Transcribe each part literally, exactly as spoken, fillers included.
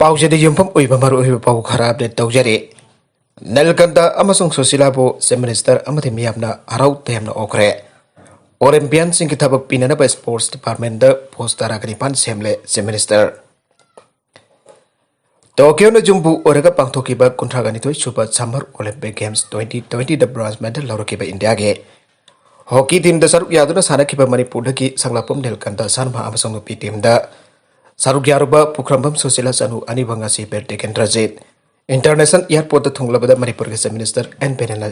ꯄꯥꯎꯁꯤꯗ ꯌꯨꯝꯐꯝ ꯑꯣꯏꯕ ꯃꯔꯨꯑꯣꯏꯕ ꯄꯥꯎ ꯈꯔ ꯑꯞꯗꯦꯠ ꯇꯧꯖꯔꯤ꯫ ꯅꯤꯜꯀꯟꯇ ꯑꯃꯁꯨꯡ ꯁꯨꯁꯤꯂꯥꯕꯨ ꯆꯤꯐ ꯃꯤꯅꯤꯁꯇꯔ ꯑꯃꯗꯤ ꯃꯤꯌꯥꯝꯅ ꯍꯔꯥꯎ ꯇꯌꯥꯝꯅ ꯑꯣꯛꯈ꯭ꯔꯦ꯫ ꯑꯣꯂꯦꯝꯄꯤꯌꯥꯟꯁꯤꯡꯒꯤ ꯊꯕꯛ ꯄꯤꯅꯅꯕ ꯁ꯭ꯄꯣꯔꯠꯁ ꯗꯤꯄꯥꯔꯠꯃꯦꯟꯗ ꯄꯣꯁ ꯇꯔꯥꯒ ꯅꯤꯄꯥꯟ ꯁꯦꯝꯂꯦ ꯆꯤꯐ ꯃꯤꯅꯤꯁꯇꯔ꯫ ꯇꯣꯀꯤꯌꯣꯅ ꯌꯨꯝꯕꯨ ꯑꯣꯏꯔꯒ ꯄꯥꯡꯊꯣꯛꯈꯤꯕ ꯀꯨꯟꯊ꯭ꯔꯥꯒ ꯅꯤꯊꯣꯏ ꯁꯨꯕ ꯁꯝꯃꯔ ꯑꯣꯂꯦꯝꯄꯤꯛ ꯒꯦꯝꯁ ꯇ꯭ꯋꯦꯟꯇꯤ ꯇ꯭ꯋꯦꯟꯇꯤꯗ ꯕ꯭ꯔꯣꯟꯖ ꯃꯦꯗꯜ ꯂꯧꯔꯛꯈꯤꯕ ꯏꯟꯗꯤꯌꯥꯒꯤ ꯍꯣꯀꯤ ꯇꯤꯝꯗ ꯁꯔꯨꯛ ꯌꯥꯗꯨꯅ ꯁꯥꯟꯅꯈꯤꯕ ꯃꯅꯤꯄꯨꯔꯗꯒꯤ ꯁꯪꯂꯥꯛꯄꯝ ꯅꯤꯜꯀꯟꯇ ꯁꯔꯃ ꯑꯃꯁꯨꯡ ꯅꯨꯄꯤ ꯇꯤꯝꯗ ꯁꯔꯨꯛ ꯌꯥꯔꯨꯕ ꯄꯨꯈ꯭ꯔꯝꯕꯝ ꯁꯨꯁꯤꯂꯥ ꯆꯅꯨ ꯑꯅꯤꯕ ꯉꯁꯤ ꯕꯤꯔ ꯇꯤꯀꯦꯟꯗ꯭ꯔꯖꯤꯠ ꯏꯟꯇꯔꯅꯦꯁꯅꯦꯜ ꯑꯦꯌꯔꯄꯣꯔꯠꯇ ꯊꯨꯡꯂꯕꯗ ꯃꯅꯤꯄꯨꯔꯒꯤ ꯆꯤꯐ ꯃꯤꯅꯤꯁꯇꯔ ꯑꯦꯟ ꯕꯤꯔꯦꯟꯅ,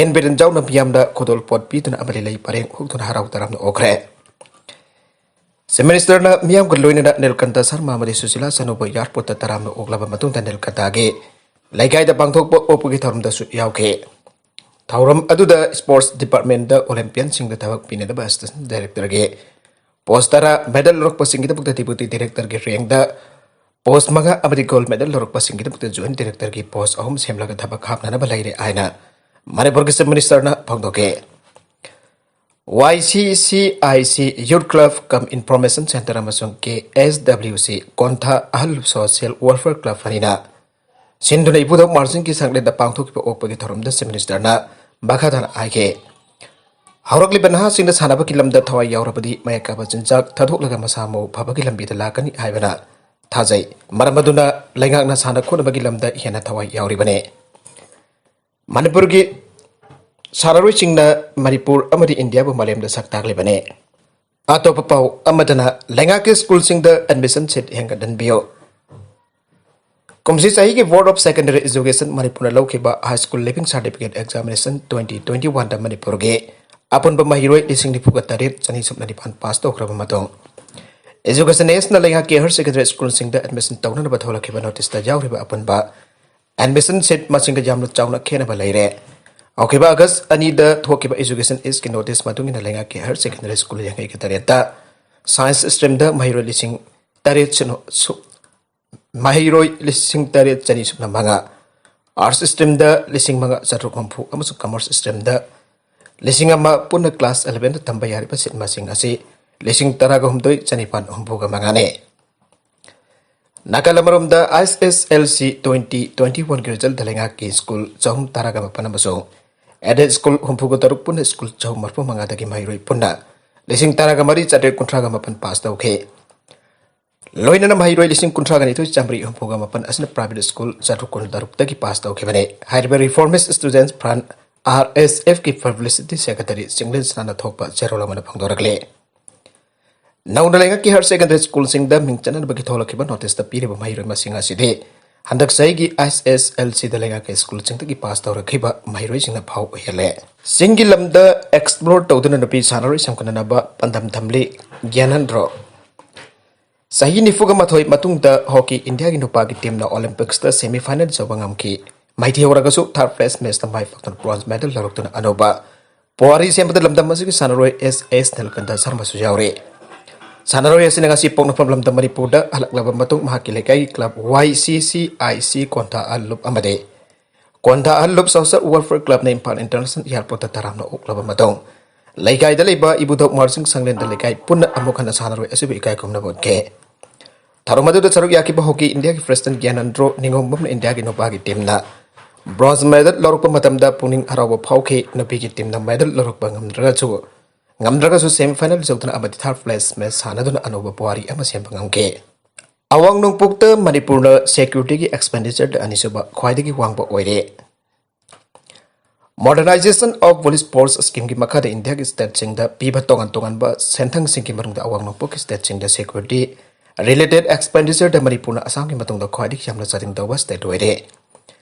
ꯑꯦꯟ ꯕꯤꯔꯦꯟ ꯌꯥꯎꯅ ꯃꯤꯌꯥꯝꯗ ꯈꯨꯗꯣꯜꯄꯣꯠ ꯄꯤꯗꯨꯅ ꯑꯃꯗꯤ ꯂꯩ ꯄꯔꯦꯡ ꯍꯨꯛꯇꯨꯅ ꯍꯔꯥꯎ ꯇꯔꯥꯝꯅ ꯑꯣꯛꯈ꯭ꯔꯦ꯫ ꯆꯤꯐ ꯃꯤꯅꯤꯁꯇꯔꯅ ꯃꯤꯌꯥꯝꯒ ꯂꯣꯏꯅꯅ ꯅꯤꯜꯀꯟꯇ ꯁꯔꯃ ꯑꯃꯗꯤ ꯁꯨꯁꯤꯂꯥ ꯆꯅꯨꯕꯨ ꯑꯦꯌꯔꯄꯣꯔꯠꯇ ꯇꯔꯥꯝꯅ ꯑꯣꯛꯂꯕ ꯃꯇꯨꯡꯗ ꯅꯤꯜꯀꯟꯇꯒꯤ ꯂꯩꯀꯥꯏꯗ ꯄꯥꯡꯊꯣꯛꯄ ꯑꯣꯛꯄꯒꯤ ꯊꯧꯔꯝꯗꯁꯨ ꯌꯥꯎꯈꯤ꯫ ꯊꯧꯔꯝ ꯑꯗꯨꯗ ꯁ꯭ꯄꯣꯔꯠꯁ ꯗꯤꯄꯥꯔꯠꯃꯦꯟꯗ ꯑꯣꯂꯦꯝꯄꯤꯌꯟꯁꯤꯡꯗ ꯊꯕꯛ ꯄꯤꯅꯅꯕ ꯑꯦꯁꯤꯁꯇꯦꯟꯠ ꯗꯥꯏꯔꯦꯛꯇꯔꯒꯤ ꯄꯣꯁ ꯇꯔꯥ, ꯃꯦꯗꯜ ꯂꯧꯔꯛꯄꯁꯤꯡꯒꯤꯗꯃꯛꯇ ꯗꯦꯄ꯭ꯌꯨꯇꯤ ꯗꯥꯏꯔꯦꯛꯇꯔꯒꯤ ꯔꯦꯡꯗ ꯄꯣꯁ ꯃꯉꯥ ꯑꯃꯗꯤ ꯒꯣꯜꯗ ꯃꯦꯗꯜ ꯂꯧꯔꯛꯄꯁꯤꯡꯒꯤꯗꯃꯛꯇ ꯖꯣꯏꯟꯠ ꯗꯥꯏꯔꯦꯛꯇꯔꯒꯤ ꯄꯣꯁ ꯑꯍꯨꯝ ꯁꯦꯝꯂꯒ ꯊꯕꯛ ꯍꯥꯞꯅꯅꯕ ꯂꯩꯔꯦ ꯍꯥꯏꯅ ꯃꯅꯤꯄꯨꯔꯒꯤ ꯆꯤꯐ ꯃꯤꯅꯤꯁꯇꯔꯅ ꯐꯣꯡꯗꯣꯛꯈꯤ꯫ ꯋꯥꯏ ꯁꯤ C I C youth club cum information centre ꯑꯃꯁꯨꯡ ꯀꯦ ꯑꯦꯁ ꯗꯕ꯭ꯂꯤꯎ ꯁꯤ ꯀꯣꯟꯊꯥ ꯑꯍꯜ ꯁꯣꯁꯤꯌꯦꯜ ꯋꯦꯜꯐꯤꯌꯔ ꯀ꯭ꯂꯕ ꯑꯅꯤꯅ ꯁꯤꯟꯗꯨꯅ ꯏꯕꯨꯙꯧ ꯃꯥꯔꯖꯤꯡꯒꯤ ꯁꯪꯂꯦꯟꯗ ꯄꯥꯡꯊꯣꯛꯈꯤꯕ ꯑꯣꯛꯄꯒꯤ ꯊꯧꯔꯝꯗ ꯆꯤꯐ ꯃꯤꯅꯤꯁꯇꯔꯅ ꯃꯈꯥ ꯇꯥꯅ ꯍꯥꯏꯈꯤ, ꯍꯧꯔꯛꯂꯤꯕ ꯅꯍꯥꯁꯤꯡꯅ ꯁꯥꯟꯅꯕꯒꯤ ꯂꯝꯗ ꯊꯋꯥꯏ ꯌꯥꯎꯔꯕꯗꯤ ꯃꯌꯦꯛ ꯀꯥꯕ ꯆꯤꯟꯖꯥꯛ ꯊꯥꯗꯣꯛꯂꯒ ꯃꯁꯥ ꯃꯎ ꯐꯕꯒꯤ ꯂꯝꯕꯤꯗ ꯂꯥꯛꯀꯅꯤ ꯍꯥꯏꯕꯅ ꯊꯥꯖꯩ꯫ ꯃꯔꯝ ꯑꯗꯨꯅ ꯂꯩꯉꯥꯛꯅ ꯁꯥꯟꯅ ꯈꯣꯠꯅꯕꯒꯤ ꯂꯝꯗ ꯍꯦꯟꯅ ꯊꯋꯥꯏ ꯌꯥꯎꯔꯤꯕꯅꯤ꯫ ꯃꯅꯤꯄꯨꯔꯒꯤ ꯁꯥꯟꯅꯔꯣꯏꯁꯤꯡꯅ ꯃꯅꯤꯄꯨꯔ ꯑꯃꯗꯤ ꯏꯟꯗꯤꯌꯥꯕꯨ ꯃꯥꯂꯦꯝꯗ ꯁꯛ ꯇꯥꯛꯂꯤꯕꯅꯤ꯫ ꯑꯇꯣꯞꯄ ꯄꯥꯎ ꯑꯃꯗꯅ ꯂꯩꯉꯥꯛꯀꯤ ꯁ꯭ꯀꯨꯜꯁꯤꯡꯗ ꯑꯦꯗꯃꯤꯁꯟ ꯁꯤꯠ ꯍꯦꯟꯒꯠꯍꯟꯕꯤꯌꯨ꯫ ꯀꯨꯝꯁꯤ ꯆꯍꯤꯒꯤ ꯕꯣꯔꯗ ꯑꯣꯐ ꯁꯦꯀꯦꯟꯗꯔꯤ ꯑꯦꯖꯨꯀꯦꯁꯟ ꯃꯅꯤꯄꯨꯔꯅ ꯂꯧꯈꯤꯕ high school leaving certificate examination twenty twenty ꯋꯥꯟꯗ ꯃꯅꯤꯄꯨꯔꯒꯤ ꯑꯄꯨꯟꯕ ꯃꯍꯩꯔꯣꯏ ꯂꯤꯁꯤꯡ ꯅꯤꯐꯨꯒ ꯇꯔꯦꯠ ꯆꯅꯤ ꯁꯨꯞꯅ ꯅꯤꯄꯥꯟ ꯄꯥꯁ ꯇꯧꯈ꯭ꯔꯕ ꯃꯇꯨꯡ, ꯑꯦꯖꯨꯀꯦꯁꯟ ꯑꯦꯖꯅ ꯂꯩꯉꯥꯛꯀꯤ ꯍꯥꯌꯔ ꯁꯦꯀꯦꯟꯗꯔꯤ ꯁ꯭ꯀꯨꯜꯁꯤꯡꯗ ꯑꯦꯗꯃꯤꯁꯟ ꯇꯧꯅꯅꯕ ꯊꯣꯛꯂꯛꯈꯤꯕ ꯅꯣꯇꯤꯁꯇ ꯌꯥꯎꯔꯤꯕ ꯑꯄꯨꯟꯕ ꯑꯦꯗꯃꯤꯁꯟ ꯁꯤꯠ ꯃꯁꯤꯡꯒ ꯌꯥꯝꯅ ꯆꯥꯎꯅ ꯈꯦꯠꯅꯕ ꯂꯩꯔꯦ꯫ ꯍꯧꯈꯤꯕ ꯑꯥꯒꯁ ꯑꯅꯤꯗ ꯊꯣꯛꯈꯤꯕ ꯑꯦꯖꯨꯀꯦꯁꯟ ꯑꯦꯖꯀꯤ ꯅꯣꯇꯤꯁ ꯃꯇꯨꯡ ꯏꯟꯅ ꯂꯩꯉꯥꯛꯀꯤ ꯍꯥꯌꯔ ꯁꯦꯀꯦꯟꯗꯔꯤ ꯁ꯭ꯀꯨꯜ ꯌꯥꯡꯈꯩꯒ ꯇꯔꯦꯠꯇ ꯁꯥꯏꯟꯁ ꯁ꯭ꯇ꯭ꯔꯤꯝꯗ ꯃꯍꯩꯔꯣꯏ ꯂꯤꯁꯤꯡ ꯇꯔꯦꯠ ꯁꯨꯞꯅ ꯁꯨ-, ꯃꯍꯩꯔꯣꯏ ꯂꯤꯁꯤꯡ ꯇꯔꯦꯠ ꯆꯅꯤ ꯁꯨꯞꯅ ꯃꯉꯥ, ꯑꯥꯔꯠꯁ ꯁ꯭ꯇ꯭ꯔꯤꯝꯗ ꯂꯤꯁꯤꯡ ꯃꯉꯥ ꯆꯥꯇ꯭ꯔꯨꯛ ꯍꯨꯝꯐꯨ ꯑꯃꯁꯨꯡ ꯀꯃꯔꯁ ꯁ꯭ꯇ꯭ꯔꯤꯝꯗ ꯂꯤꯁꯤꯡ ꯑꯃ, ꯄꯨꯟꯅ ꯀ꯭ꯂꯥꯁ ꯑꯦꯂꯦꯚꯦꯟꯗ ꯇꯝꯕ ꯌꯥꯔꯤꯕ ꯁꯤꯠ ꯃꯁꯤꯡ ꯑꯁꯤ ꯂꯤꯁꯤꯡ ꯇꯔꯥꯒ ꯍꯨꯝꯗꯣꯏ ꯆꯅꯤꯄꯥꯟ ꯍꯨꯝꯐꯨꯒ ꯃꯉꯥꯅꯤ꯫ ꯅꯥꯀꯜ ꯑꯃꯔꯣꯝꯗ, ISSLC twenty twenty-one ꯒꯤ result ꯗ ꯂꯩꯉꯥꯛꯀꯤ ꯁ꯭ꯀꯨꯜ ꯆꯍꯨꯝ ꯇꯔꯥꯒ ꯃꯥꯄꯟ ꯑꯃꯁꯨꯡ aided ꯁ꯭ꯀꯨꯜ ꯍꯨꯝꯐꯨꯒ ꯇꯔꯨꯛ ꯄꯨꯟꯅ ꯁ꯭ꯀꯨꯜ ꯆꯍꯨꯝ ꯃꯔꯤꯐꯨ ꯃꯉꯥꯗꯒꯤ ꯃꯍꯩꯔꯣꯏ ꯄꯨꯟꯅ ꯂꯤꯁꯤꯡ ꯇꯔꯥꯒ ꯃꯔꯤ ꯆꯥꯇ꯭ꯔꯦꯠ ꯀꯨꯟꯊ꯭ꯔꯥꯒ ꯃꯥꯄꯟ ꯄꯥꯁ ꯇꯧꯈꯤ꯫ ꯂꯣꯏꯅꯅ ꯃꯍꯩꯔꯣꯏ ꯂꯤꯁꯤꯡ ꯀꯨꯟꯊ꯭ꯔꯥꯒ ꯅꯤꯊꯣꯏ ꯆꯥꯃꯔꯤ ꯍꯨꯝꯐꯨꯒ ꯃꯥꯄꯟ ꯑꯁꯤꯅ private ꯁ꯭ꯀꯨꯜ ꯆꯥꯇ꯭ꯔꯨꯛ ꯀꯨꯟꯇꯔꯨꯛꯇꯒꯤ ꯄꯥꯁ ꯇꯧꯈꯤꯕꯅꯤ꯫ ꯍꯥꯏꯔꯤꯕ Reformist Students Front, RSF ꯀꯤ publicity secretary ꯆꯤꯡꯂꯦꯟ ꯁꯅꯥꯅ ꯊꯣꯛꯄ ꯆꯦꯔꯣꯜ ꯑꯃꯅ ꯐꯣꯡꯗꯣꯔꯛꯂꯤ꯫ ꯅꯧꯅ ꯂꯩꯉꯥꯛꯀꯤ higher secondary ꯁ꯭ꯀꯨꯜꯁꯤꯡꯗ ꯃꯤꯡ ꯆꯟꯅꯅꯕꯒꯤ ꯊꯣꯛꯂꯛꯈꯤꯕ notice ꯇ ꯄꯤꯔꯤꯕ ꯃꯍꯩꯔꯣꯏ ꯃꯁꯤꯡ ꯑꯁꯤꯗꯤ ꯍꯟꯗꯛ ꯆꯍꯤꯒꯤ ISSLC ꯗ ꯂꯩꯉꯥꯛꯀꯤ ꯁ꯭ꯀꯨꯜꯁꯤꯡꯗꯒꯤ ꯄꯥꯁ ꯇꯧꯔꯛꯈꯤꯕ ꯃꯍꯩꯔꯣꯏꯁꯤꯡꯅ ꯐꯥꯎ ꯑꯣꯏꯍꯜꯂꯦ꯫ ꯆꯤꯡꯒꯤ ꯂꯝꯗ explore ꯇꯧꯗꯨꯅ ꯅꯨꯄꯤ ꯁꯥꯟꯅꯔꯣꯏ ꯁꯦꯝꯒꯠꯅꯅꯕ ꯄꯥꯟꯗꯝ ꯊꯝꯂꯤ꯫ ꯒ꯭ꯌꯥꯅꯦꯟꯗ꯭ꯔꯣ꯫ ꯆꯍꯤ ꯅꯤꯐꯨꯒ ꯃꯥꯊꯣꯏ ꯃꯇꯨꯡꯗ ꯍꯣꯀꯤ ꯏꯟꯗꯤꯌꯥꯒꯤ ꯅꯨꯄꯥꯒꯤ ꯇꯤꯝꯅ Olympics ꯇ semi final ꯌꯧꯕ ꯉꯝꯈꯤ꯫ ꯃꯥꯏꯊꯤꯍꯧꯔꯒꯁꯨ third place match ꯇ ꯃꯥꯏ ꯄꯥꯛꯇꯨꯅ bronze medal ꯂꯧꯔꯛꯇꯨꯅ ꯑꯅꯧꯕ ꯄꯨꯋꯥꯔꯤ ꯁꯦꯝꯕꯗ ꯂꯝꯗꯝ ꯑꯁꯤꯒꯤ ꯁꯥꯟꯅꯔꯣꯏ S S ꯅꯤꯜꯀꯟꯊ ꯁꯔꯃꯁꯨ ꯌꯥꯎꯔꯤ꯫ ꯁꯥꯟꯅꯔꯣꯏ ꯑꯁꯤꯅ ꯉꯁꯤ ꯄꯣꯛꯅꯐꯝ ꯂꯝꯗꯝ ꯃꯅꯤꯄꯨꯔꯗ ꯍꯜꯂꯛꯂꯕ ꯃꯇꯨꯡ ꯃꯍꯥꯛꯀꯤ ꯂꯩꯀꯥꯏꯒꯤ club Y C C I C ꯀꯣꯟꯊꯥ ꯑꯍꯜ ꯂꯨꯞ ꯑꯃꯗꯤ ꯀꯣꯟꯊꯥ ꯑꯍꯜ ꯂꯨꯞ social welfare club ꯅ ꯏꯝꯐꯥꯜ international airport ꯇ ꯇꯔꯥꯝꯅ ꯑꯣꯛꯂꯕ ꯃꯇꯨꯡ ꯂꯩꯀꯥꯏꯗ ꯂꯩꯕ ꯏꯕꯨꯙꯧ ꯃꯥꯔꯖꯤꯡ ꯁꯪꯂꯦꯟꯗ ꯂꯩꯀꯥꯏ ꯄꯨꯟꯅ ꯑꯃꯨꯛ ꯍꯟꯅ ꯁꯥꯟꯅꯔꯣꯏ ꯑꯁꯤꯕꯨ ꯏꯀꯥꯏ ꯈꯨꯝꯅꯕ ꯎꯠꯈꯤ꯫ ꯊꯧꯔꯝ ꯑꯗꯨꯗ ꯁꯔꯨꯛ ꯌꯥꯈꯤꯕ ꯍꯣꯀꯤ ꯏꯟꯗꯤꯌꯥꯒꯤ president ꯒ꯭ꯌꯥꯅꯦꯟꯗ꯭ꯔꯣ ꯅꯤꯉꯣꯝꯕꯝꯅ ꯏꯟꯗꯤꯌꯥꯒꯤ ꯅꯨꯄꯥꯒꯤ ꯇꯤꯝꯅ bronze medal ꯂꯧꯔꯛꯄ ꯃꯇꯝꯗ ꯄꯨꯛꯅꯤꯡ ꯍꯔꯥꯎꯕ ꯐꯥꯎꯈꯤ꯫ ꯅꯨꯄꯤꯒꯤ ꯇꯤꯝꯅ medal ꯂꯧꯔꯛꯄ ꯉꯝꯗ꯭ꯔꯒꯁꯨ, ꯉꯝꯗ꯭ꯔꯒꯁꯨ semi final ꯌꯧꯗꯨꯅ ꯑꯃꯗꯤ third place match ꯁꯥꯟꯅꯗꯨꯅ ꯑꯅꯧꯕ ꯄꯨꯋꯥꯔꯤ ꯑꯃ ꯁꯦꯝꯕ ꯉꯝꯈꯤ꯫ ꯑꯋꯥꯡ ꯅꯣꯡꯄꯣꯛꯇ ꯃꯅꯤꯄꯨꯔꯅ security ꯒꯤ expenditure ꯗ ꯑꯅꯤꯁꯨꯕ ꯈ꯭ꯋꯥꯏꯗꯒꯤ ꯋꯥꯡꯕ ꯑꯣꯏꯔꯦ꯫ Modernization of Police Force scheme ꯒꯤ ꯃꯈꯥꯗ ꯏꯟꯗꯤꯌꯥꯒꯤ state ꯁꯤꯡꯗ ꯄꯤꯕ ꯇꯣꯉꯥꯟ ꯇꯣꯉꯥꯟꯕ ꯁꯦꯟꯊꯪꯁꯤꯡꯒꯤ ꯃꯅꯨꯡꯗ ꯑꯋꯥꯡ ꯅꯣꯡꯄꯣꯛꯀꯤ state ꯁꯤꯡꯗ security related expenditure ꯗ ꯃꯅꯤꯄꯨꯔꯅ ꯑꯁꯥꯝꯒꯤ ꯃꯇꯨꯡꯗ ꯈ꯭ꯋꯥꯏꯗꯒꯤ ꯌꯥꯝꯅ ꯆꯥꯗꯤꯡ ꯇꯧꯕ state ꯑꯣꯏꯔꯦ꯫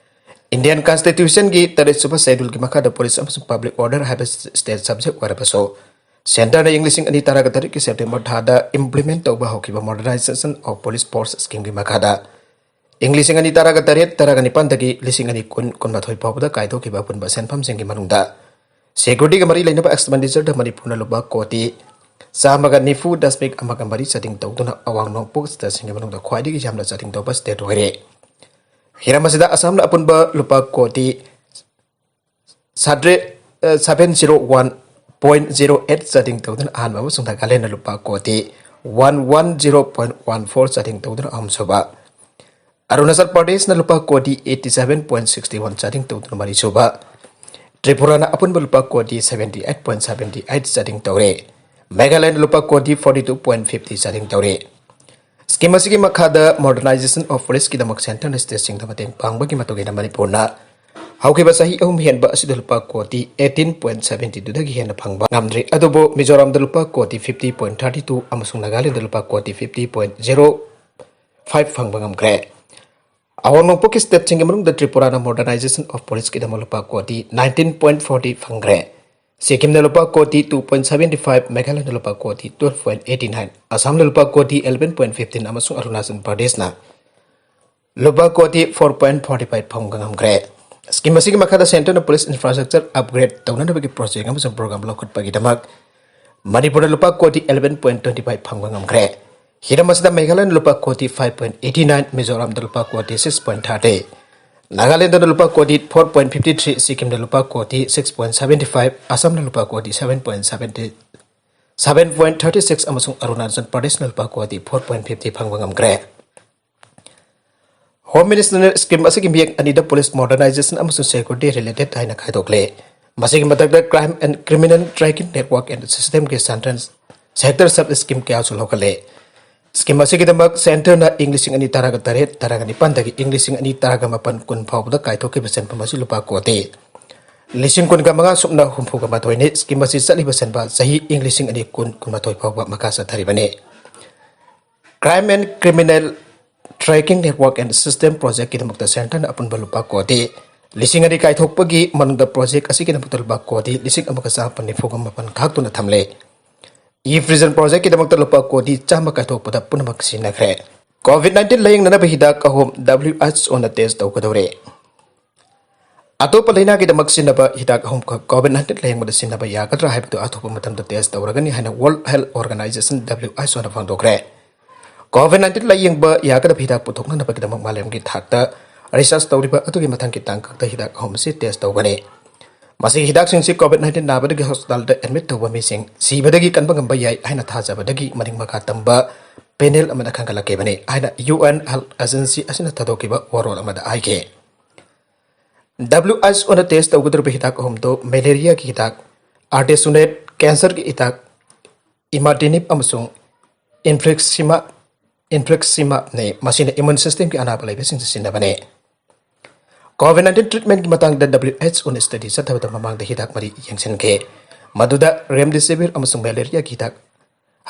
Indian Constitution ꯒꯤ ꯇꯔꯦꯠ ꯁꯨꯕ schedule ꯒꯤ ꯃꯈꯥꯗ police ꯑꯃꯁꯨꯡ public order ꯍꯥꯏꯕ state subject ꯑꯣꯏꯔꯕꯁꯨ, centre ꯅ ꯏꯪ ꯂꯤꯁꯤꯡ ꯑꯅꯤ ꯇꯔꯥꯒ ꯇꯔꯦꯠꯀꯤ September ꯊꯥꯗ implement ꯇꯧꯕ ꯍꯧꯈꯤꯕ Modernization of Police Force scheme ꯒꯤ ꯃꯈꯥꯗ ꯏꯪ ꯂꯤꯁꯤꯡ ꯑꯅꯤ ꯇꯔꯥꯒ ꯇꯔꯦꯠ, ꯇꯔꯥꯒ ꯅꯤꯄꯥꯟꯗꯒꯤ ꯂꯤꯁꯤꯡ ꯑꯅꯤ ꯀꯨꯟ, ꯀꯨꯟꯃꯥꯊꯣꯏ ꯐꯥꯎꯕꯗ ꯀꯥꯏꯊꯣꯛꯈꯤꯕ ꯑꯄꯨꯟꯕ ꯁꯦꯟꯐꯝꯁꯤꯡꯒꯤ ꯃꯅꯨꯡꯗ security ꯒ ꯃꯔꯤ ꯂꯩꯅꯕ expenditure ꯗ ꯃꯅꯤꯄꯨꯔꯅ ꯂꯨꯄꯥ ꯀꯣꯇꯤ ꯆꯥꯝꯃꯒ ꯅꯤꯐꯨ ꯗꯁꯃꯤꯛ ꯑꯃꯒ ꯃꯔꯤ ꯆꯥꯗꯤꯡ ꯇꯧꯗꯨꯅ ꯑꯋꯥꯡ ꯅꯣꯡꯄꯣꯛ state ꯁꯤꯡꯒꯤ ꯃꯅꯨꯡꯗ ꯈ꯭ꯋꯥꯏꯗꯒꯤ ꯌꯥꯝꯅ ꯆꯥꯗꯤꯡ ꯇꯧꯕ state ꯑꯣꯏꯔꯦ꯫ ꯍꯤꯔꯝ ꯑꯁꯤꯗ ꯑꯁꯥꯝꯅ ꯑꯄꯨꯟꯕ ꯂꯨꯄꯥ ꯀꯣꯇꯤ ꯁꯥꯇ꯭ꯔꯦꯠ, ꯑ, seven zero one point zero eight ꯆꯥꯗꯤꯡ ꯇꯧꯗꯨꯅ ꯑꯍꯥꯟꯕ ꯑꯃꯁꯨꯡ ꯅꯥꯒꯥꯂꯦꯟꯗꯅ ꯂꯨꯄꯥ ꯀꯣꯇꯤ one one zero point one four ꯆꯥꯗꯤꯡ ꯇꯧꯗꯨꯅ ꯑꯍꯨꯝꯁꯨꯕ, ꯑꯔꯨꯅꯥꯆꯜ ꯄ꯭ꯔꯗꯦꯁꯅ ꯂꯨꯄꯥ ꯀꯣꯇꯤ eighty seven point sixty one ꯆꯥꯗꯤꯡ ꯇꯧꯗꯨꯅ ꯃꯔꯤꯁꯨꯕ, ꯇ꯭ꯔꯤꯄꯨꯔꯥꯅ ꯑꯄꯨꯟꯕ ꯂꯨꯄꯥ ꯀꯣꯇꯤ seventy eight point seventy eight ꯆꯥꯗꯤꯡ ꯇꯧꯔꯦ꯫ ꯃꯦꯘꯥꯂꯌꯅ ꯂꯨꯄꯥ ꯀꯣꯇꯤ ꯐꯣꯔꯇꯤ ꯇꯨ ꯄꯣꯏꯟ ꯐꯤꯐꯇꯤ ꯆꯥꯗꯤꯡ ꯇꯧꯔꯦ꯫ ꯁ꯭ꯀꯤꯝ ꯑꯁꯤꯒꯤ ꯃꯈꯥꯗ ꯃꯣꯗꯔꯅꯥꯏꯖꯦꯁꯟ ꯑꯣꯐ ꯄꯨꯂꯤꯁꯀꯤꯗꯃꯛ ꯁꯦꯟꯇꯔꯅ ꯁ꯭ꯇꯦꯠꯁꯤꯡꯗ ꯃꯇꯦꯡ ꯄꯥꯡꯕꯒꯤ ꯃꯇꯨꯡ ꯏꯟꯅ ꯃꯅꯤꯄꯨꯔꯅ ꯍꯧꯈꯤꯕ ꯆꯍꯤ ꯑꯍꯨꯝ ꯍꯦꯟꯕ ꯑꯁꯤꯗ ꯂꯨꯄꯥ ꯀꯣꯇꯤ ꯑꯩꯠꯇꯤꯟ ꯄꯣꯏꯟ ꯁꯚꯦꯟꯇꯤ ꯇꯨꯗꯒꯤ ꯍꯦꯟꯅ ꯐꯪꯕ ꯉꯝꯗ꯭ꯔꯤ꯫ ꯑꯗꯨꯕꯨ ꯃꯤꯖꯣꯔꯥꯝꯗ ꯂꯨꯄꯥ ꯀꯣꯇꯤ ꯐꯤꯐꯇꯤ ꯄꯣꯏꯟ ꯊꯥꯔꯇꯤ ꯇꯨ ꯑꯃꯁꯨꯡ ꯅꯥꯒꯥꯂꯦꯟꯗ ꯂꯨꯄꯥ ꯀꯣꯇꯤ ꯐꯤꯐꯇꯤ ꯄꯣꯏꯟ ꯖꯦꯔꯣ ꯐꯥꯏꯚ ꯐꯪꯕ ꯉꯝꯈ꯭ꯔꯦ꯫ ꯑꯋꯥꯡ ꯅꯣꯡꯄꯣꯛꯀꯤ ꯁ꯭ꯇꯦꯠꯁꯤꯡꯒꯤ ꯃꯅꯨꯡꯗ ꯇ꯭ꯔꯤꯄꯨꯔꯥꯅ ꯃꯣꯗꯔꯅꯥꯏꯖꯦꯁꯟ ꯑꯣꯐ ꯄꯨꯂꯤꯁꯀꯤꯗꯃꯛ ꯂꯨꯄꯥ ꯀꯣꯇꯤ ꯅꯥꯏꯟꯇꯤꯟ ꯄꯣꯏꯟ ꯐꯣꯔꯇꯤ ꯐꯪꯈ꯭ꯔꯦ꯫ ꯁꯤꯛꯀꯤꯝꯅ ꯂꯨꯄꯥ ꯀꯣꯇꯤ ꯇꯨ ꯄꯣꯏꯟ ꯁꯚꯦꯟꯇꯤ ꯐꯥꯏꯚ, ꯃꯦꯘꯥꯂꯌꯅ ꯂꯨꯄꯥ ꯀꯣꯇꯤ ꯇꯨꯋꯦꯜꯐ ꯄꯣꯏꯟ ꯑꯩꯠꯇꯤ ꯅꯥꯏꯟ, ꯑꯁꯥꯝꯅ ꯂꯨꯄꯥ ꯀꯣꯇꯤ ꯑꯦꯂꯦꯚꯦꯟ ꯄꯣꯏꯟ ꯐꯤꯐꯇꯤꯟ ꯑꯃꯁꯨꯡ ꯑꯔꯨꯅꯥꯆꯜ ꯄ꯭ꯔꯗꯦꯁꯅ ꯂꯨꯄꯥ ꯀꯣꯇꯤ ꯐꯣꯔ ꯄꯣꯏꯟ ꯐꯣꯔꯇꯤ ꯐꯥꯏꯚ ꯐꯪꯕ ꯉꯝꯈ꯭ꯔꯦ꯫ ꯁ꯭ꯀꯤꯝ ꯑꯁꯤꯒꯤ ꯃꯈꯥꯗ ꯁꯦꯟꯇꯔꯅ ꯄꯨꯂꯤꯁ ꯏꯟꯐ꯭ꯔꯥꯁ꯭ꯇ꯭ꯔꯛꯆꯔ ꯑꯞꯒ꯭ꯔꯦꯗ ꯇꯧꯅꯅꯕꯒꯤ ꯄ꯭ꯔꯣꯖꯦꯛ ꯑꯃꯁꯨꯡ ꯄ꯭ꯔꯣꯒ꯭ꯔꯥꯝ ꯂꯧꯈꯠꯄꯒꯤꯗꯃꯛ ꯃꯅꯤꯄꯨꯔꯗ ꯂꯨꯄꯥ ꯀꯣꯇꯤ ꯑꯦꯂꯦꯚꯦꯟ ꯄꯣꯏꯟ ꯇ꯭ꯋꯦꯟꯇꯤ ꯐꯥꯏꯚ ꯐꯪꯕ ꯉꯝꯈ꯭ꯔꯦ꯫ ꯍꯤꯔꯝ ꯑꯁꯤꯗ ꯃꯦꯘꯥꯂꯌꯅ ꯂꯨꯄꯥ ꯀꯣꯇꯤ ꯐꯥꯏꯚ ꯄꯣꯏꯟ ꯑꯩꯠꯇꯤ ꯅꯥꯏꯟ, ꯃꯤꯖꯣꯔꯥꯝꯗ ꯂꯨꯄꯥ ꯀꯣꯇꯤ ꯁꯤꯛꯁ ꯄꯣꯏꯟ ꯊꯥꯔꯇꯤ, ꯅꯥꯒꯥꯂꯦꯟꯗꯅ ꯂꯨꯄꯥ ꯀꯣꯇꯤ ꯐꯣꯔ ꯄꯣꯏꯟ ꯐꯤꯐꯇꯤ ꯊ꯭ꯔꯤ, ꯁꯤꯛꯀꯤꯝꯗ ꯂꯨꯄꯥ ꯀꯣꯇꯤ ꯁꯤꯛꯁ ꯄꯣꯏꯟ ꯁꯚꯦꯟꯇꯤ ꯐꯥꯏꯚ, ꯑꯁꯥꯝꯅ ꯂꯨꯄꯥ ꯀꯣꯇꯤ seven point seventy, seven point thirty six ꯑꯃꯁꯨꯡ ꯑꯔꯨꯅꯥꯆꯜ ꯄ꯭ꯔꯗꯦꯁꯅ ꯂꯨꯄꯥ ꯀꯣꯇꯤ ꯐꯣꯔ ꯄꯣꯏꯟ ꯐꯤꯐꯇꯤ ꯐꯪꯕ ꯉꯝꯈ꯭ꯔꯦ꯫ ꯍꯣꯝ ꯃꯤꯅꯤꯁꯇꯔꯅ ꯁ꯭ꯀꯤꯝ ꯑꯁꯤꯒꯤ ꯃꯤꯌꯦꯛ ꯑꯅꯤꯗ ꯄꯨꯂꯤꯁ ꯃꯣꯗꯔꯅꯥꯏꯖꯦꯁꯟ ꯑꯃꯁꯨꯡ ꯁꯦꯀ꯭ꯌꯨꯔꯤꯇꯤ ꯔꯤꯂꯦꯇꯦꯗ ꯍꯥꯏꯅ ꯈꯥꯏꯗꯣꯛꯂꯦ꯫ ꯃꯁꯤꯒꯤ ꯃꯊꯛꯇ crime and criminal tracking network and ꯁꯤꯁꯇꯦꯝꯒꯤ ꯁꯦꯟꯇ꯭ꯔꯦꯜ ꯁꯦꯛꯇꯔ ꯁꯕ ꯁ꯭ꯀꯤꯝ ꯀꯌꯥꯁꯨ ꯂꯧꯈꯠꯂꯦ꯫ ꯁ꯭ꯀꯤꯝ ꯑꯁꯤꯒꯤꯗꯃꯛ ꯁꯦꯟꯇꯔꯅ ꯏꯪ ꯂꯤꯁꯤꯡ ꯑꯅꯤ ꯇꯔꯥꯒ ꯇꯔꯦꯠ, ꯇꯔꯥꯒ ꯅꯤꯄꯥꯟꯗꯒꯤ ꯏꯪ ꯂꯤꯁꯤꯡ ꯑꯅꯤ ꯇꯔꯥꯒ ꯃꯥꯄꯟ, ꯀꯨꯟ ꯐꯥꯎꯕꯗ ꯀꯥꯏꯊꯣꯛꯈꯤꯕ ꯁꯦꯟꯐꯝ ꯑꯁꯤ ꯂꯨꯄꯥ ꯀꯣꯇꯤ ꯂꯤꯁꯤꯡ ꯀꯨꯟꯒ ꯃꯉꯥ ꯁꯨꯞꯅ ꯍꯨꯝꯐꯨꯒ ꯃꯥꯊꯣꯏꯅꯤ꯫ ꯁ꯭ꯀꯤꯝ ꯑꯁꯤ ꯆꯠꯂꯤꯕ ꯁꯦꯟꯕ ꯆꯍꯤ ꯏꯪ ꯂꯤꯁꯤꯡ ꯑꯅꯤ ꯀꯨꯟ, ꯀꯨꯟꯃꯥꯊꯣꯏ ꯐꯥꯎꯕ ꯃꯈꯥ ꯆꯠꯊꯔꯤꯕꯅꯤ꯫ Crime and criminal tracking network and system ꯄ꯭ꯔꯣꯖꯦꯛꯀꯤꯗꯃꯛꯇ ꯁꯦꯟꯇꯔꯅ ꯑꯄꯨꯟꯕ ꯂꯨꯄꯥ ꯀꯣꯇꯤ ꯂꯤꯁꯤꯡ ꯑꯅꯤ ꯀꯥꯏꯊꯣꯛꯄꯒꯤ ꯃꯅꯨꯡꯗ ꯄ꯭ꯔꯣꯖꯦꯛ ꯑꯁꯤꯒꯤꯗꯃꯛꯇ ꯂꯨꯄꯥ ꯀꯣꯇꯤ ꯂꯤꯁꯤꯡ ꯑꯃꯒ ꯆꯥꯃꯥꯄꯟ ꯅꯤꯐꯨꯒ ꯃꯥꯄꯟ ꯈꯥꯛꯇꯨꯅ ꯊꯝꯂꯦ꯫ ꯏ ꯄ꯭ꯔꯤꯖꯟ ꯄ꯭ꯔꯣꯖꯦꯛꯀꯤꯗꯃꯛꯇ ꯂꯨꯄꯥ ꯀꯣꯇꯤ ꯆꯥꯝꯃ ꯀꯥꯏꯊꯣꯛꯄꯗ ꯄꯨꯝꯅꯃꯛ ꯁꯤꯖꯤꯟꯅꯈ꯭ꯔꯦ꯫ ꯀꯣꯚꯤꯗ ꯅꯥꯏꯟꯇꯤꯟ ꯂꯥꯌꯦꯡꯅꯅꯕ ꯍꯤꯗꯥꯛ ꯑꯍꯨꯝ ꯗꯕ꯭ꯂꯤꯎ ꯑꯩꯆ ꯑꯣꯅ ꯇꯦꯁ ꯇꯧꯒꯗꯧꯔꯦ꯫ ꯑꯇꯣꯞꯄ ꯂꯩꯅꯥꯒꯤꯗꯃꯛ ꯁꯤꯖꯤꯟꯅꯕ ꯍꯤꯗꯥꯛ ꯑꯍꯨꯝꯈꯛ ꯀꯣꯚꯤꯗ ꯅꯥꯏꯟꯇꯤꯟ ꯂꯥꯌꯦꯡꯕꯗ ꯁꯤꯖꯤꯟꯅꯕ ꯌꯥꯒꯗ꯭ꯔꯥ ꯍꯥꯏꯕꯗꯨ ꯑꯊꯨꯕ ꯃꯇꯝꯗ ꯇꯦꯁ ꯇꯧꯔꯒꯅꯤ ꯍꯥꯏꯅ world health organization, W H ꯑꯣꯅ ꯐꯣꯡꯗꯣꯛꯈ꯭ꯔꯦ꯫ ꯀꯣꯚꯤꯗ ꯅꯥꯏꯟꯇꯤꯟ ꯂꯥꯌꯦꯡꯕ ꯌꯥꯒꯗꯕ ꯍꯤꯗꯥꯛ ꯄꯨꯊꯣꯛꯅꯅꯕꯒꯤꯗꯃꯛ ꯃꯥꯂꯦꯝꯒꯤ ꯊꯥꯛꯇ ꯔꯤꯁꯔꯆ ꯇꯧꯔꯤꯕ ꯑꯗꯨꯒꯤ ꯃꯊꯪꯒꯤ ꯇꯥꯡꯀꯛꯇ ꯍꯤꯗꯥꯛ ꯑꯍꯨꯝ ꯑꯁꯤ ꯇꯦꯁ ꯇꯧꯒꯅꯤ꯫ ꯃꯁꯤꯒꯤ ꯍꯤꯗꯥꯛꯁꯤꯡꯁꯤ COVID nineteen ꯅꯥꯕꯗꯒꯤ ꯍꯣꯁꯄꯤꯇꯥꯜꯗ ꯑꯦꯗꯃꯤꯠ ꯇꯧꯕ ꯃꯤꯁꯤꯡ ꯁꯤꯕꯗꯒꯤ ꯀꯟꯕ ꯉꯝꯕ ꯌꯥꯏ ꯍꯥꯏꯅ ꯊꯥꯖꯕꯗꯒꯤ ꯃꯅꯤꯡ ꯃꯈꯥ ꯇꯝꯕ ꯄꯦꯅꯦꯜ ꯑꯃꯅ ꯈꯪꯒꯠꯂꯛꯈꯤꯕꯅꯤ ꯍꯥꯏꯅ ꯌꯨ ꯑꯦꯟ ꯍꯦꯜꯊ ꯑꯦꯖꯦꯟꯁꯤ ꯑꯁꯤꯅ ꯊꯥꯗꯣꯛꯈꯤꯕ ꯋꯥꯔꯣꯜ ꯑꯃꯗ ꯍꯥꯏꯈꯤ꯫ ꯗꯕ꯭ꯂꯤꯎ ꯑꯩꯆ ꯑꯣꯅ ꯇꯦꯁ ꯇꯧꯒꯗꯧꯔꯤꯕ ꯍꯤꯗꯥꯛ ꯑꯍꯨꯝꯗꯨ ꯃꯦꯂꯦꯔꯤꯌꯥꯒꯤ ꯍꯤꯗꯥꯛ, ꯑꯥꯔꯇꯦꯁꯨꯅꯦꯠ, ꯀꯦꯟꯁꯔꯒꯤ ꯍꯤꯗꯥꯛ ꯏꯃꯥꯇꯤꯅꯤꯞ ꯑꯃꯁꯨꯡ ꯏꯟꯐ꯭ꯂꯤꯛꯁꯤꯃꯥ ꯏꯟꯐ꯭ꯂꯤꯛꯁꯤꯃꯥꯞꯅꯤ꯫ ꯃꯁꯤꯅ ꯏꯃ꯭ꯌꯨꯟ ꯁꯤꯁꯇꯦꯝꯒꯤ ꯑꯅꯥꯕ ꯂꯩꯕꯁꯤꯡꯗ ꯁꯤꯖꯤꯟꯅꯕꯅꯤ꯫ COVID nineteen treatmentꯀꯤ ꯃꯇꯥꯡꯗ ꯗꯕ꯭ꯂꯤꯎ ꯑꯩꯆ ꯑꯣꯅ ꯁ꯭ꯇꯗꯤ ꯆꯠꯊꯕꯗ ꯃꯃꯥꯡꯗ ꯍꯤꯗꯥꯛ ꯃꯔꯤ ꯌꯦꯡꯁꯤꯟꯈꯤ, ꯃꯗꯨꯗ ꯔꯦꯝꯗꯤꯁꯤꯚꯤꯔ ꯑꯃꯁꯨꯡ ꯃꯦꯂꯦꯔꯤꯌꯥꯒꯤ ꯍꯤꯗꯥꯛ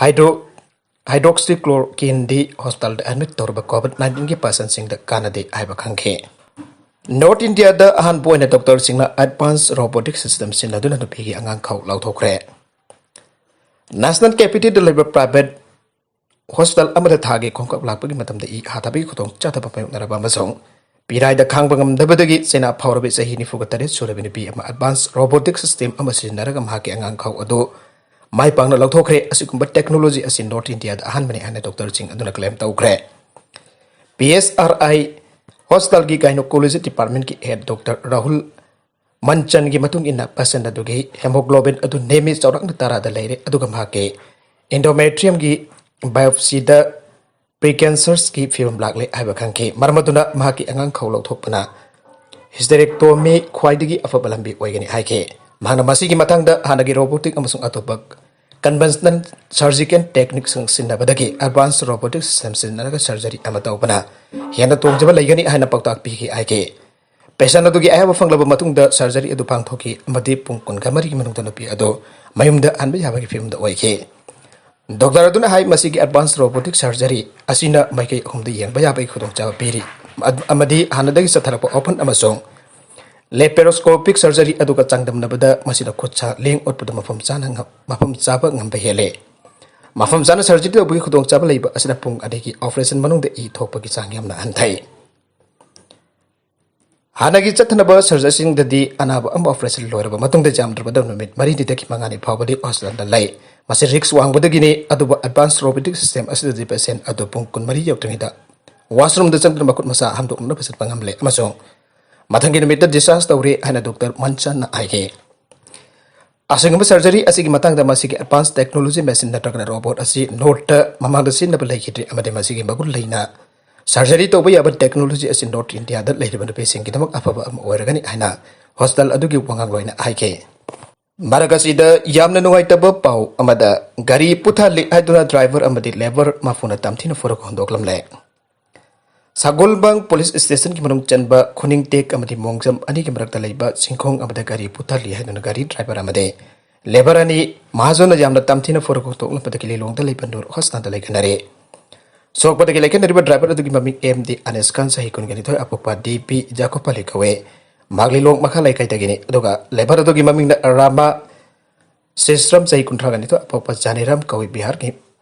ꯍꯥꯏꯗ꯭ꯔꯣ ꯍꯥꯏꯗ꯭ꯔꯣꯛꯁꯤꯀ꯭ꯂꯣꯔꯣꯀꯤꯟꯗꯤ ꯍꯣꯁꯄꯤꯇꯥꯜꯗ ꯑꯦꯗꯃꯤꯠ ꯇꯧꯔꯕ COVID nineteenꯒꯤ ꯄꯦꯁꯦꯟꯁꯤꯡꯗ ꯀꯥꯟꯅꯗꯦ ꯍꯥꯏꯕ ꯈꯪꯈꯤ꯫ ꯅꯣꯔꯠ ꯏꯟꯗꯤꯌꯥꯗ ꯑꯍꯥꯟꯕ ꯑꯣꯏꯅ ꯗꯣꯛꯇꯔꯁꯤꯡꯅ ꯑꯦꯗꯚꯥꯟꯁ ꯔꯣꯕꯣꯇꯤꯛ ꯁꯤꯁꯇꯦꯝ ꯁꯤꯖꯤꯟꯅꯗꯨꯅ ꯅꯨꯄꯤꯒꯤ ꯑꯉꯥꯡꯈꯧ ꯂꯧꯊꯣꯛꯈ꯭ꯔꯦ꯫ ꯅꯦꯁꯅꯦꯜ ꯀꯦꯄꯤꯇꯦꯜꯗ ꯂꯩꯕ ꯄ꯭ꯔꯥꯏꯚꯦꯠ ꯍꯣꯁꯄꯤꯇꯥꯜ ꯑꯃꯗ ꯊꯥꯒꯤ ꯈꯣꯡꯀꯥꯞ ꯂꯥꯛꯄꯒꯤ ꯃꯇꯝꯗ ꯏ ꯍꯥꯊꯕꯒꯤ ꯈꯨꯗꯣꯡꯆꯥꯗꯕ ꯃꯥꯌꯣꯛꯅꯔꯕ ꯑꯃꯁꯨꯡ ꯄꯤꯔꯥꯏꯗ ꯈꯥꯡꯕ ꯉꯝꯗꯕꯗꯒꯤ ꯆꯩꯅꯥ ꯐꯥꯎꯔꯕ ꯆꯍꯤ ꯅꯤꯐꯨꯒ ꯇꯔꯦꯠ ꯁꯨꯔꯕꯤ ꯅꯨꯄꯤ ꯑꯃ ꯑꯦꯗꯚꯥꯟꯁ ꯔꯣꯕꯣꯇꯤꯛ ꯁꯤꯁꯇꯦꯝ ꯑꯃ ꯁꯤꯖꯤꯟꯅꯔꯒ ꯃꯍꯥꯛꯀꯤ ꯑꯉꯥꯡꯈꯧ ꯑꯗꯨ ꯃꯥꯏ ꯄꯥꯛꯅ ꯂꯧꯊꯣꯛꯈ꯭ꯔꯦ꯫ ꯑꯁꯤꯒꯨꯝꯕ ꯇꯦꯛꯅꯣꯂꯣꯖꯤ ꯑꯁꯤ ꯅꯣꯔꯠ ꯏꯟꯗꯤꯌꯥꯗ ꯑꯍꯥꯟꯕꯅꯤ ꯍꯥꯏꯅ ꯗꯣꯛꯇꯔꯁꯤꯡ ꯑꯗꯨꯅ ꯀ꯭ꯂꯦꯝ ꯇꯧꯈ꯭ꯔꯦ꯫ ꯄꯤ ꯑꯦꯁ ꯑꯥꯔ ꯑꯥꯏ ꯍꯣꯁꯄꯤꯇꯥꯜꯒꯤ ꯒꯥꯏꯅꯣꯀꯣꯂꯣꯖꯤ ꯗꯤꯄꯥꯔꯠꯃꯦꯟꯠꯀꯤ ꯍꯦꯗ ꯗꯣꯛꯇꯔ ꯔꯥꯍꯨꯜ ꯃꯟꯆꯟꯒꯤ ꯃꯇꯨꯡ ꯏꯟꯅ, ꯄꯦꯁꯦꯟꯠ ꯑꯗꯨꯒꯤ ꯍꯦꯃꯣꯒ꯭ꯂꯣꯕꯤꯟ ꯑꯗꯨ ꯅꯦꯝꯃꯤ, ꯆꯥꯎꯔꯥꯛꯅ ꯇꯔꯥꯗ ꯂꯩꯔꯦ, ꯑꯗꯨꯒ ꯃꯍꯥꯛꯀꯤ ꯏꯟꯗꯣꯃꯦꯇ꯭ꯔꯤꯌꯝꯒꯤ ꯕꯥꯏꯑꯣꯞꯁꯤꯗ ꯄ꯭ꯔꯤꯀꯦꯟꯁꯔꯁꯀꯤ ꯐꯤꯕꯝ ꯂꯥꯛꯂꯦ ꯍꯥꯏꯕ ꯈꯪꯈꯤ꯫ ꯃꯔꯝ ꯑꯗꯨꯅ ꯃꯍꯥꯛꯀꯤ ꯑꯉꯥꯡ ꯈꯧ ꯂꯧꯊꯣꯛꯄꯅ ꯍꯤꯁꯇꯦꯔꯦꯛꯇꯣꯃꯤ ꯈ꯭ꯋꯥꯏꯗꯒꯤ ꯑꯐꯕ ꯂꯝꯕꯤ ꯑꯣꯏꯒꯅꯤ ꯍꯥꯏꯈꯤ꯫ ꯃꯍꯥꯛꯅ ꯃꯁꯤꯒꯤ ꯃꯇꯥꯡꯗ ꯍꯥꯟꯅꯒꯤ ꯔꯣꯕꯣꯇꯤꯛ ꯑꯃꯁꯨꯡ ꯑꯇꯣꯞꯄ ꯀꯟꯚꯦꯟꯁꯅꯦꯜ ꯁꯔꯖꯤꯀꯦꯜ ꯇꯦꯛꯅꯤꯛꯁꯤꯡ ꯁꯤꯖꯤꯟꯅꯕꯗꯒꯤ ꯑꯦꯗꯚꯥꯟꯁ ꯔꯣꯕꯣꯇꯤꯛ ꯁꯤꯁꯇꯦꯝ ꯁꯤꯖꯤꯟꯅꯔꯒ ꯁꯔꯖꯔꯤ ꯑꯃ ꯇꯧꯕꯅ ꯍꯦꯟꯅ ꯇꯣꯡꯖꯕ ꯂꯩꯒꯅꯤ ꯍꯥꯏꯅ ꯄꯥꯎꯇꯥꯛ ꯄꯤꯈꯤ ꯍꯥꯏꯈꯤ꯫ ꯄꯦꯁꯦꯟꯠ ꯑꯗꯨꯒꯤ ꯑꯌꯥꯕ ꯐꯪꯂꯕ ꯃꯇꯨꯡꯗ ꯁꯔꯖꯔꯤ ꯑꯗꯨ ꯄꯥꯡꯊꯣꯛꯈꯤ ꯑꯃꯗꯤ ꯄꯨꯡ ꯀꯨꯟꯃꯔꯤꯒꯤ ꯃꯅꯨꯡꯗ ꯅꯨꯄꯤ ꯑꯗꯨ ꯃꯌꯨꯝꯗ ꯍꯟꯕ ꯌꯥꯕꯒꯤ ꯐꯤꯕꯝꯗ ꯑꯣꯏꯈꯤ꯫ ꯗꯣꯛꯇꯔ ꯑꯗꯨꯅ ꯍꯥꯏ, ꯃꯁꯤꯒꯤ ꯑꯦꯗꯚꯥꯟꯁ ꯔꯣꯕꯣꯇꯤꯛ ꯁꯔꯖꯔꯤ ꯑꯁꯤꯅ ꯃꯥꯏꯀꯩ ꯑꯍꯨꯝꯗ ꯌꯦꯡꯕ ꯌꯥꯕꯒꯤ ꯈꯨꯗꯣꯡꯆꯥꯕ ꯄꯤꯔꯤ, ꯑꯃꯗꯤ ꯍꯥꯟꯅꯗꯒꯤ ꯆꯠꯊꯔꯛꯄ ꯑꯣꯄꯟ ꯑꯃꯁꯨꯡ ꯂꯦꯄꯦꯔꯣꯁꯀꯣꯄꯤꯛ ꯁꯔꯖꯔꯤ ꯑꯗꯨꯒ ꯆꯥꯡꯗꯝꯅꯕꯗ ꯃꯁꯤꯅ ꯈꯨꯠ ꯁꯥ ꯂꯦꯡ ꯑꯣꯠꯄꯗ ꯃꯐꯝ ꯆꯥꯅ ꯉꯝ-, ꯃꯐꯝ ꯆꯥꯕ ꯉꯝꯕ ꯍꯦꯜꯂꯦ꯫ ꯃꯐꯝ ꯆꯥꯅ ꯁꯔꯖꯔꯤ ꯇꯧꯕꯒꯤ ꯈꯨꯗꯣꯡꯆꯥꯕ ꯂꯩꯕ ꯑꯁꯤꯅ ꯄꯨꯡ ꯑꯅꯤꯒꯤ ꯑꯣꯄꯔꯦꯁꯟ ꯃꯅꯨꯡꯗ ꯏ ꯊꯣꯛꯄꯒꯤ ꯆꯥꯡ ꯌꯥꯝꯅ ꯍꯟꯊꯩ꯫ ꯍꯥꯟꯅꯒꯤ ꯆꯠꯊꯅꯕ ꯁꯔꯖꯔꯤꯁꯤꯡꯗꯗꯤ ꯑꯅꯥꯕ ꯑꯃ ꯑꯣꯄꯔꯦꯁꯟ ꯂꯣꯏꯔꯕ ꯃꯇꯨꯡꯗ ꯌꯥꯝꯗ꯭ꯔꯕꯗ ꯅꯨꯃꯤꯠ ꯃꯔꯤꯅꯤꯗꯒꯤ ꯃꯉꯥꯅꯤ ꯐꯥꯎꯕꯗꯤ ꯍꯣꯁꯄꯤꯇꯥꯜꯗ ꯂꯩ꯫ ꯃꯁꯤ ꯔꯤꯁ꯭ꯛ ꯋꯥꯡꯕꯗꯒꯤꯅꯤ, ꯑꯗꯨꯕꯨ ꯑꯦꯗꯚꯥꯟꯁ ꯔꯣꯕꯣꯇꯤꯛ ꯁꯤꯁꯇꯦꯝ ꯑꯁꯤꯗꯗꯤ ꯄꯦꯁꯦꯟꯠ ꯑꯗꯨ ꯄꯨꯡ ꯀꯨꯟꯃꯔꯤ ꯌꯧꯗ꯭ꯔꯤꯉꯩꯗ ꯋꯥꯁꯔꯨꯝꯗ ꯆꯪꯗꯨꯅ ꯃꯈꯨꯠ ꯃꯁꯥ ꯍꯥꯝꯗꯣꯛꯅꯅꯕ ꯆꯠꯄ ꯉꯝꯂꯦ ꯑꯃꯁꯨꯡ ꯃꯊꯪꯒꯤ ꯅꯨꯃꯤꯠꯇ discharge ꯇꯧꯔꯦ ꯍꯥꯏꯅ ꯗꯣꯛꯇꯔ ꯃꯟꯆꯟꯅ ꯍꯥꯏꯈꯤ꯫ ꯑꯁꯤꯒꯨꯝꯕ surgery ꯑꯁꯤꯒꯤ ꯃꯇꯥꯡꯗ ꯃꯁꯤꯒꯤ advanced technology machine ꯅꯠꯇ꯭ꯔꯒꯅ robot ꯑꯁꯤ North ꯇ ꯃꯃꯥꯡꯗ ꯁꯤꯖꯤꯟꯅꯕ ꯂꯩꯈꯤꯗ꯭ꯔꯤ ꯑꯃꯗꯤ ꯃꯁꯤꯒꯤ ꯃꯒꯨꯟ ꯂꯩꯅ surgery ꯇꯧꯕ ꯌꯥꯕ technology ꯑꯁꯤ North India ꯗ ꯂꯩꯔꯤꯕ ꯅꯨꯄꯤꯁꯤꯡꯒꯤꯗꯃꯛ ꯑꯐꯕ ꯑꯃ ꯑꯣꯏꯔꯒꯅꯤ ꯍꯥꯏꯅ hospital ꯑꯗꯨꯒꯤ ꯋꯥꯉꯥꯡꯂꯣꯏꯅ ꯍꯥꯏꯈꯤ꯫ ꯃꯔꯛ ꯑꯁꯤꯗ ꯌꯥꯝꯅ ꯅꯨꯡꯉꯥꯏꯇꯕ ꯄꯥꯎ ꯑꯃꯗ ꯒꯥꯔꯤ ꯄꯨꯊꯍꯜꯂꯤ ꯍꯥꯏꯗꯨꯅ driver ꯑꯃꯗꯤ labour ꯃꯄꯨꯅ ꯇꯝꯊꯤꯅ ꯐꯨꯔꯒ ꯍꯨꯟꯗꯣꯛꯂꯝꯂꯦ꯫ ꯁꯒꯣꯜꯕꯟ police station ꯒꯤ ꯃꯅꯨꯡ ꯆꯟꯕ ꯈꯨꯅꯤꯡꯇꯦꯛ ꯑꯃꯗꯤ ꯃꯣꯡꯖꯝ ꯑꯅꯤꯒꯤ ꯃꯔꯛꯇ ꯂꯩꯕ ꯆꯤꯡꯈꯣꯡ ꯑꯃꯗ ꯒꯥꯔꯤ ꯄꯨꯊꯍꯜꯂꯤ ꯍꯥꯏꯗꯨꯅ ꯒꯥꯔꯤ driver ꯑꯃꯗꯤ labour ꯑꯅꯤ ꯃꯍꯥꯖꯣꯟꯅ ꯌꯥꯝꯅ ꯇꯝꯊꯤꯅ ꯐꯨꯔꯒ ꯍꯨꯟꯗꯣꯛꯂꯝꯕꯗꯒꯤ ꯂꯤꯂꯣꯡꯗ ꯂꯩꯕ ꯅꯨꯔ hospital ꯗ ꯂꯩꯈꯠꯅꯔꯦ꯫ ꯁꯣꯛꯄꯗꯒꯤ ꯂꯩꯈꯠꯅꯔꯤꯕ driver ꯑꯗꯨꯒꯤ ꯃꯃꯤꯡ ꯑꯦꯝ ꯗꯤ ꯑꯅꯤꯁ ꯈꯥꯟ, ꯆꯍꯤ ꯀꯨꯟꯒ ꯅꯤꯊꯣꯏ, ꯑꯄꯣꯛꯄ ꯗꯤ ꯄꯤ ꯖꯥꯀꯣꯄꯥꯂꯤ ꯀꯧꯋꯦ꯫ ꯃꯥꯛꯂꯤꯂꯣꯡ ꯃꯈꯥ ꯂꯩꯀꯥꯏꯗꯒꯤꯅꯤ꯫ ꯑꯗꯨꯒ labour ꯑꯗꯨꯒꯤ ꯃꯃꯤꯡꯅ ꯔꯥꯃꯥ ꯁꯤꯁ꯭ꯔꯝ, ꯆꯍꯤ ꯀꯨꯟꯊ꯭ꯔꯥꯒ ꯅꯤꯊꯣꯏ, ꯑꯄꯣꯛꯄ ꯖꯥꯅꯤꯔꯥꯝ ꯀꯧꯏ, ꯕꯤꯍꯥꯔꯒꯤ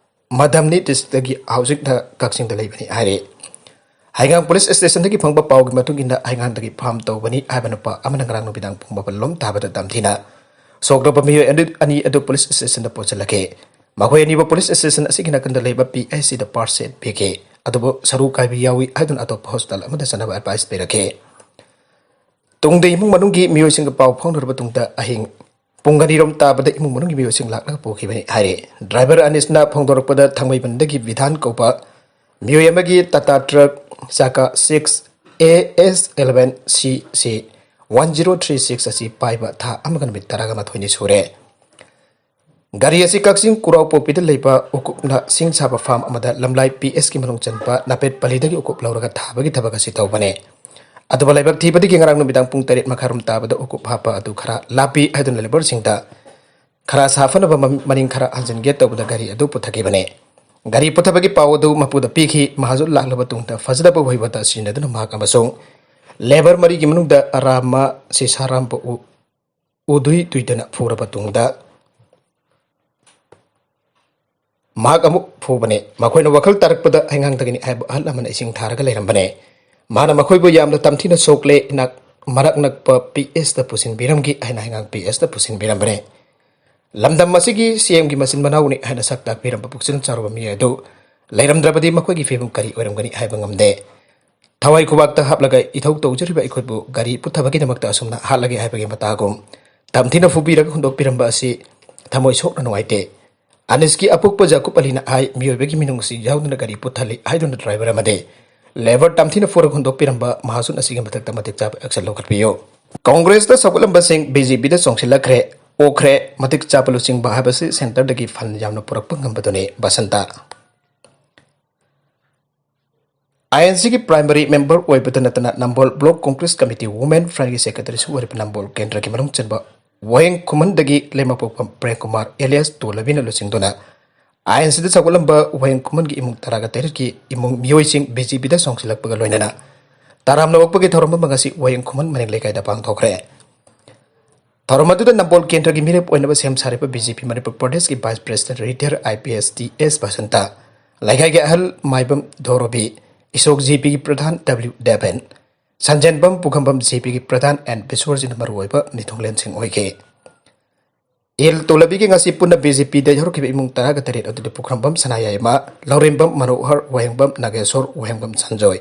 ꯃꯗꯝꯅꯤ district ꯇꯒꯤ ꯍꯧꯖꯤꯛꯅ ꯀꯛꯆꯤꯡꯗ ꯂꯩꯕꯅꯤ ꯍꯥꯏꯔꯤ꯫ ꯍꯩꯉꯥꯡ police station ꯗꯒꯤ ꯐꯪꯕ ꯄꯥꯎꯒꯤ ꯃꯇꯨꯡ ꯏꯟꯅ ꯍꯩꯉꯥꯡꯗꯒꯤ farm ꯇꯧꯕꯅꯤ ꯍꯥꯏꯕ ꯅꯨꯄꯥ ꯑꯃꯅ ꯉꯔꯥꯡ ꯅꯨꯃꯤꯗꯥꯡ ꯄꯨꯡ ꯃꯥꯄꯟ ꯂꯣꯝ ꯇꯥꯕꯗ ꯇꯝꯊꯤꯅ ꯁꯣꯛꯂꯕ ꯃꯤꯑꯣꯏ ꯑꯅꯤ, ꯑꯅꯤ ꯑꯗꯨ police station ꯗ ꯄꯨꯁꯤꯜꯂꯛꯈꯤ꯫ ꯃꯈꯣꯏ ꯑꯅꯤꯕꯨ police station ꯑꯁꯤꯒꯤ ꯅꯥꯀꯟꯗ ꯂꯩꯕ P I C the first aid ꯄꯤꯈꯤ꯫ ꯑꯗꯨꯕꯨ ꯁꯔꯨ ꯀꯥꯏꯕ ꯌꯥꯎꯏ ꯍꯥꯏꯗꯨꯅ ꯑꯇꯣꯞꯄ hospital ꯑꯃꯗ ꯆꯠꯅꯕ advice ꯄꯤꯔꯛꯈꯤ꯫ ꯇꯨꯡꯗ ꯏꯃꯨꯡ ꯃꯅꯨꯡꯒꯤ ꯃꯤꯑꯣꯏꯁꯤꯡꯒ ꯄꯥꯎ ꯐꯥꯎꯅꯔꯕ ꯇꯨꯡꯗ ꯑꯍꯤꯡ ꯄꯨꯡ ꯑꯅꯤꯔꯣꯝ ꯇꯥꯕꯗ ꯏꯃꯨꯡ ꯃꯅꯨꯡꯒꯤ ꯃꯤꯑꯣꯏꯁꯤꯡ ꯂꯥꯛꯂꯒ ꯄꯨꯈꯤꯕꯅꯤ ꯍꯥꯏꯔꯤ꯫ Driver ꯑꯅꯤꯁꯅ ꯐꯣꯡꯗꯣꯔꯛꯄꯗ ꯊꯥꯡꯃꯩꯕꯟꯗꯒꯤ ꯕꯤꯙꯥꯟ ꯀꯧꯕ ꯃꯤꯑꯣꯏ ꯑꯃꯒꯤ Tata truck ꯆꯥꯀꯥ six A S eleven C C one zero three six ꯑꯁꯤ ꯄꯥꯏꯕ ꯊꯥ ꯑꯃꯒ ꯅꯨꯃꯤꯠ ꯇꯔꯥꯒ ꯃꯥꯊꯣꯏꯅꯤ ꯁꯨꯔꯦ꯫ ꯒꯥꯔꯤ ꯑꯁꯤ ꯀꯛꯆꯤꯡ ꯀꯨꯔꯥꯎꯄꯣꯛꯄꯤꯗ ꯂꯩꯕ ꯎꯀꯨꯞꯅ ꯁꯤꯡ ꯁꯥꯕ farm ꯑꯃꯗ ꯂꯝꯂꯥꯏ P S ꯀꯤ ꯃꯅꯨꯡ ꯆꯟꯕ ꯅꯥꯄꯦꯠ ꯄꯜꯂꯤꯗꯒꯤ ꯎꯀꯨꯞ ꯂꯧꯔꯒ ꯊꯥꯕꯒꯤ ꯊꯕꯛ ꯑꯁꯤ ꯇꯧꯕꯅꯦ꯫ ꯑꯗꯨꯕꯨ ꯂꯥꯏꯕꯛ ꯊꯤꯕꯗꯒꯤ ꯉꯔꯥꯡ ꯅꯨꯃꯤꯗꯥꯡ ꯄꯨꯡ ꯇꯔꯦꯠ ꯃꯈꯥꯏꯔꯣꯝ ꯇꯥꯕꯗ ꯎꯀꯨꯞ ꯍꯥꯞꯄ ꯑꯗꯨ ꯈꯔ ꯂꯥꯞꯄꯤ ꯍꯥꯏꯗꯨꯅ labour ꯁꯤꯡꯗ ꯈꯔ ꯁꯥꯐꯅꯕ ꯃ-, ꯃꯅꯤꯡ ꯈꯔ ꯍꯟꯖꯤꯟꯒꯦ ꯇꯧꯕꯗ ꯒꯥꯔꯤ ꯑꯗꯨ ꯄꯨꯊꯈꯤꯕꯅꯦ꯫ ꯒꯥꯔꯤ ꯄꯨꯊꯕꯒꯤ ꯄꯥꯎ ꯑꯗꯨ ꯃꯄꯨꯗ ꯄꯤꯈꯤ꯫ ꯃꯍꯥꯖꯣꯟ ꯂꯥꯛꯂꯕ ꯇꯨꯡꯗ ꯐꯖꯗꯕ ꯋꯥꯍꯩ ꯋꯥꯇꯥ ꯁꯤꯖꯤꯟꯅꯗꯨꯅ ꯃꯍꯥꯛ ꯑꯃꯁꯨꯡ labour ꯃꯔꯤꯒꯤ ꯃꯅꯨꯡꯗ ꯔꯥꯃ ꯁꯤꯁꯥꯔꯥꯝꯕꯨ ꯎ-, ꯎꯗꯨꯏ ꯇꯨꯏꯗꯅ ꯐꯨꯔꯕ ꯇꯨꯡꯗ ꯃꯍꯥꯛ ꯑꯃꯨꯛ ꯐꯨꯕꯅꯦ꯫ ꯃꯈꯣꯏꯅ ꯋꯥꯈꯜ ꯇꯥꯔꯛꯄꯗ ꯍꯩꯉꯥꯡꯗꯒꯤꯅꯤ ꯍꯥꯏꯕ ꯑꯍꯜ ꯑꯃꯅ ꯏꯁꯤꯡ ꯊꯥꯔꯒ ꯂꯩꯔꯝꯕꯅꯦ꯫ ꯃꯥꯅ ꯃꯈꯣꯏꯕꯨ ꯌꯥꯝꯅ ꯇꯝꯊꯤꯅ ꯁꯣꯛꯂꯦ, ꯅꯛ-, ꯃꯔꯛ ꯅꯛꯄ P S ꯇ ꯄꯨꯁꯤꯟꯕꯤꯔꯝꯈꯤ ꯍꯥꯏꯅ ꯍꯩꯉꯥꯡ P S ꯇ ꯄꯨꯁꯤꯟꯕꯤꯔꯝꯕꯅꯦ꯫ ꯂꯝꯗꯝ ꯑꯁꯤꯒꯤ C M ꯒꯤ ꯃꯆꯤꯟ ꯃꯅꯥꯎꯅꯤ ꯍꯥꯏꯅ ꯁꯛ ꯇꯥꯛꯄꯤꯔꯝꯕ ꯄꯨꯛꯆꯦꯜ ꯆꯥꯎꯔꯕ ꯃꯤꯑꯣꯏ ꯑꯗꯨ ꯂꯩꯔꯝꯗ꯭ꯔꯕꯗꯤ ꯃꯈꯣꯏꯒꯤ ꯐꯤꯕꯝ ꯀꯔꯤ ꯑꯣꯏꯔꯝꯒꯅꯤ ꯍꯥꯏꯕ ꯉꯝꯗꯦ꯫ ꯊꯋꯥꯏ ꯈꯨꯕꯥꯛꯇ ꯍꯥꯞꯂꯒ ꯏꯊꯧ ꯇꯧꯖꯔꯤꯕ ꯑꯩꯈꯣꯏꯕꯨ ꯒꯥꯔꯤ ꯄꯨꯊꯕꯒꯤꯗꯃꯛꯇ ꯑꯁꯨꯝꯅ ꯍꯥꯠꯂꯒꯦ ꯍꯥꯏꯕꯒꯤ ꯃꯇꯥꯒꯨꯝ ꯇꯝꯊꯤꯅ ꯐꯨꯕꯤꯔꯒ ꯍꯨꯟꯗꯣꯛꯄꯤꯔꯝꯕ ꯑꯁꯤ ꯊꯃꯣꯏ ꯁꯣꯛꯅ ꯅꯨꯡꯉꯥꯏꯇꯦ꯫ ꯑꯅꯤꯁꯀꯤ ꯑꯄꯣꯛꯄ ꯖꯥꯀꯨꯕ ꯑꯂꯤꯅ ꯍꯥꯏ, ꯃꯤꯑꯣꯏꯕꯒꯤ ꯃꯤꯅꯨꯡꯁꯤ ꯌꯥꯎꯗꯅ ꯒꯥꯔꯤ ꯄꯨꯊꯜꯂꯤ ꯍꯥꯏꯗꯨꯅ ꯗ꯭ꯔꯥꯏꯚꯔ ꯑꯃꯗꯤ ꯂꯦꯕꯔ ꯇꯝꯊꯤꯅ ꯐꯨꯔꯒ ꯍꯨꯟꯗꯣꯛꯄꯤꯔꯝꯕ ꯃꯍꯥꯖꯣꯟ ꯑꯁꯤꯒꯤ ꯃꯊꯛꯇ ꯃꯇꯤꯛ ꯆꯥꯕ action ꯂꯧꯈꯠꯄꯤꯌꯨ꯫ ꯀꯣꯡꯒ꯭ꯔꯦꯁꯇ ꯁꯧꯒꯠꯂꯝꯕꯁꯤꯡ BJPꯗ ꯆꯣꯡꯁꯤꯜꯂꯛꯈ꯭ꯔꯦ, ꯑꯣꯛꯈ꯭ꯔꯦ, ꯃꯇꯤꯛ ꯆꯥꯕ ꯂꯨꯆꯤꯡꯕ ꯍꯥꯏꯕꯁꯤ centreꯗꯒꯤ fund ꯌꯥꯝꯅ ꯄꯨꯔꯛꯄ ꯉꯝꯕꯗꯨꯅꯤ꯫ ꯕꯁꯟꯇ꯫ INCꯒꯤ primary member ꯑꯣꯏꯕꯇ ꯅꯠꯇꯅ ꯅꯝꯕꯣꯜ Block Congress Committee Women Frontꯒꯤ secretaryꯁꯨ ꯑꯣꯏꯔꯤꯕ ꯅꯝꯕꯣꯜ ꯀꯦꯟꯗ꯭ꯔꯒꯤ ꯃꯅꯨꯡ ꯆꯟꯕ ꯋꯥꯌꯦꯡ ꯈꯨꯃꯟꯗꯒꯤ ꯂꯩꯃꯄꯣꯛꯄꯝ ꯄ꯭ꯔꯦꯝ ꯀꯨꯃꯥꯔ alias ꯇꯣꯂꯕꯤꯅ ꯂꯨꯆꯤꯡꯗꯨꯅ INCꯗ ꯁꯧꯒꯠꯂꯝꯕ ꯋꯥꯌꯦꯡ ꯈꯨꯃꯟꯒꯤ ꯏꯃꯨꯡ ꯇꯔꯥꯒ ꯇꯔꯦꯠꯀꯤ ꯏꯃꯨꯡ ꯃꯤꯑꯣꯏꯁꯤꯡ BJPꯗ ꯆꯣꯡꯁꯤꯜꯂꯛꯄꯒ ꯂꯣꯏꯅꯅ ꯇꯔꯥꯝꯅ ꯑꯣꯛꯄꯒꯤ ꯊꯧꯔꯝ ꯑꯃ ꯉꯁꯤ ꯋꯥꯌꯦꯡ ꯈꯨꯃꯟ ꯃꯅꯤꯡ ꯂꯩꯀꯥꯏꯗ ꯄꯥꯡꯊꯣꯛꯈ꯭ꯔꯦ꯫ ꯊꯧꯔꯝ ꯑꯗꯨꯗ ꯅꯝꯕꯣꯜ ꯀꯦꯟꯗ꯭ꯔꯒꯤ ꯃꯤꯔꯦꯞ ꯑꯣꯏꯅꯕ ꯁꯦꯝ ꯁꯥꯔꯤꯕ BJP ꯃꯅꯤꯄꯨꯔ ꯄ꯭ꯔꯗꯦꯁꯀꯤ vice president retired IPS T S Basant, ꯂꯩꯀꯥꯏꯒꯤ ꯑꯍꯜ ꯃꯥꯏꯕꯝ ꯙꯣꯔꯣꯕꯤ, ꯏꯁꯣꯛ GPꯒꯤ ꯄ꯭ꯔꯙꯥꯟ W ꯗꯦꯕꯦꯟ, ꯁꯟꯖꯦꯟꯕꯝ ꯄꯨꯈꯝꯕꯝ GPꯒꯤ ꯄ꯭ꯔꯙꯥꯟ ꯑꯦꯟ ꯕꯤꯁ꯭ꯋꯔꯖꯤꯠꯅ ꯃꯔꯨꯑꯣꯏꯕ ꯃꯤꯊꯨꯡꯂꯦꯟꯁꯤꯡ ꯑꯣꯏꯈꯤ꯫ ꯑꯦꯜ ꯇꯣꯂꯕꯤꯒꯤ ꯉꯁꯤ ꯄꯨꯟꯅ BJPꯗ ꯌꯥꯎꯔꯛꯈꯤꯕ ꯏꯃꯨꯡ ꯇꯔꯥꯒ ꯇꯔꯦꯠ ꯑꯗꯨꯗꯤ ꯄꯨꯈ꯭ꯔꯝꯕꯝ ꯁꯅꯥꯌꯥꯏꯃ, ꯂꯧꯔꯦꯝꯕꯝ ꯃꯅꯣꯍꯔ, ꯋꯥꯍꯦꯡꯕꯝ ꯅꯥꯒꯦꯁꯣꯔ, ꯋꯥꯍꯦꯡꯕꯝ ꯁꯟꯖꯣꯏ,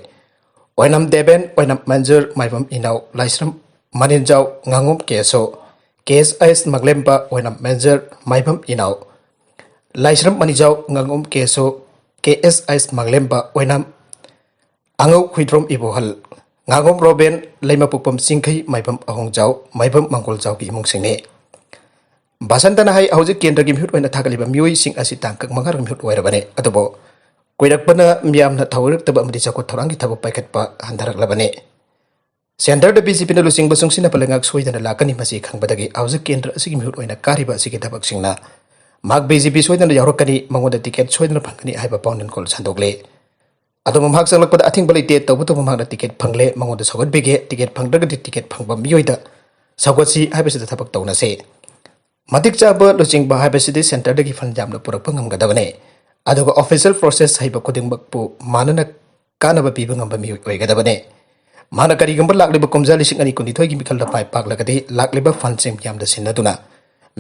ꯑꯣꯏꯅꯥꯝ ꯗꯦꯕꯦꯟ, ꯑꯣꯏꯅꯥꯝ ꯃꯟꯖꯨꯔ, ꯃꯥꯏꯕꯝ ꯏꯅꯥꯎ, ꯂꯥꯏꯁ꯭ꯔꯝ ꯃꯅꯤꯟꯖꯥꯎ, ꯉꯥꯉꯣꯝ ꯀꯦꯁꯣ, ꯀꯦ ꯑꯦꯁ ꯑꯥꯏ ꯑꯦꯁ ꯃꯥꯡꯂꯦꯝꯕ, ꯑꯣꯏꯅꯥꯝ ꯃꯦꯟꯖꯔ, ꯃꯥꯏꯕꯝ ꯏꯅꯥꯎ, ꯂꯥꯏꯁ꯭ꯔꯝ ꯃꯅꯤꯖꯥꯎ, ꯉꯥꯉꯣꯝ ꯀꯦꯁꯣ, ꯀꯦ ꯑꯦꯁ ꯑꯥꯏ ꯑꯦꯁ ꯃꯥꯡꯂꯦꯝꯕ, ꯑꯣꯏꯅꯥꯝ ꯑꯉꯧ ꯍꯨꯏꯗ꯭ꯔꯣꯝ ꯏꯕꯣꯍꯜ, ꯉꯥꯉꯣꯝ ꯔꯣꯕꯦꯟ, ꯂꯩꯃꯄꯣꯛꯄꯝ ꯆꯤꯡꯈꯩ, ꯃꯥꯏꯕꯝ ꯑꯍꯣꯡꯖꯥꯎ, ꯃꯥꯏꯕꯝ ꯃꯪꯒꯣꯜꯖꯥꯎꯒꯤ ꯏꯃꯨꯡꯁꯤꯡꯅꯤ꯫ ꯕꯁꯟꯇꯅ ꯍꯥꯏ, ꯍꯧꯖꯤꯛ ꯀꯦꯟꯗ꯭ꯔꯒꯤ ꯃꯤꯍꯨꯠ ꯑꯣꯏꯅ ꯊꯥꯒꯠꯂꯤꯕ ꯃꯤꯑꯣꯏꯁꯤꯡ ꯑꯁꯤ ꯇꯥꯡ ꯀꯛ ꯃꯉꯥꯒꯤ ꯃꯤꯍꯨꯠ ꯑꯣꯏꯔꯕꯅꯤ, ꯑꯗꯨꯕꯨ ꯀꯨꯏꯔꯛꯄꯅ ꯃꯤꯌꯥꯝꯅ ꯊꯧꯑꯣꯏꯔꯛꯇꯕ ꯑꯃꯗꯤ ꯆꯥꯎꯈꯠ ꯊꯧꯔꯥꯡꯒꯤ ꯊꯕꯛ ꯄꯥꯏꯈꯠꯄ ꯍꯟꯊꯔꯛꯂꯕꯅꯤ꯫ Centreꯗ BJPꯅ ꯂꯨꯆꯤꯡꯕꯁꯤꯡꯁꯤꯅ ꯂꯩꯉꯥꯛ ꯁꯣꯏꯗꯅ ꯂꯥꯛꯀꯅꯤ꯫ ꯃꯁꯤ ꯈꯪꯕꯗꯒꯤ ꯍꯧꯖꯤꯛ ꯀꯦꯟꯗ꯭ꯔ ꯑꯁꯤꯒꯤ ꯃꯤꯍꯨꯠ ꯑꯣꯏꯅ ꯀꯥꯔꯤꯕ ꯑꯁꯤꯒꯤ ꯊꯕꯛꯁꯤꯡꯅ ꯃꯍꯥꯛ BJP ꯁꯣꯏꯗꯅ ꯌꯥꯎꯔꯛꯀꯅꯤ, ꯃꯉꯣꯟꯗ ticket ꯁꯣꯏꯗꯅ ꯐꯪꯒꯅꯤ ꯍꯥꯏꯕ ꯄꯥꯎꯅꯤꯡꯈꯣꯜ ꯁꯟꯗꯣꯛꯂꯤ꯫ ꯑꯗꯨꯕꯨ ꯃꯍꯥꯛ ꯆꯪꯂꯛꯄꯗ ꯑꯊꯤꯡꯕ ꯂꯩꯇꯦ, ꯇꯧꯕꯇꯕꯨ ꯃꯍꯥꯛꯅ ticket ꯐꯪꯂꯦ, ꯃꯉꯣꯟꯗ ꯁꯧꯒꯠꯄꯤꯒꯦ, ticket ꯐꯪꯗ꯭ꯔꯒꯗꯤ ticket ꯐꯪꯕ ꯃꯤꯑꯣꯏꯗ ꯁꯧꯒꯠꯁꯤ ꯍꯥꯏꯕꯁꯤꯗ ꯊꯕꯛ ꯇꯧꯅꯁꯤ꯫ ꯃꯇꯤꯛ ꯆꯥꯕ ꯂꯨꯆꯤꯡꯕ ꯍꯥꯏꯕꯁꯤꯗꯤ centreꯗꯒꯤ fund ꯌꯥꯝꯅ ꯄꯨꯔꯛꯄ ꯉꯝꯒꯗꯕꯅꯤ, ꯑꯗꯨꯒ official process ꯍꯩꯕ ꯈꯨꯗꯤꯡꯃꯛꯄꯨ ꯃꯥꯟꯅꯅ ꯀꯥꯟꯅꯕ ꯄꯤꯕ ꯉꯝꯕ ꯃꯤꯑꯣꯏ ꯑꯣꯏꯒꯗꯕꯅꯤ꯫ ꯃꯍꯥꯛꯅ ꯀꯔꯤꯒꯨꯝꯕ ꯂꯥꯛꯂꯤꯕ ꯀꯨꯝꯖꯥ ꯂꯤꯁꯤꯡ ꯑꯅꯤ ꯀꯨꯟꯅꯤꯊꯣꯏꯒꯤ ꯃꯤꯈꯜꯗ ꯃꯥꯏ ꯄꯥꯛꯂꯒꯗꯤ ꯂꯥꯛꯂꯤꯕ fundꯁꯤꯡ ꯌꯥꯝꯅ ꯁꯤꯟꯅꯗꯨꯅ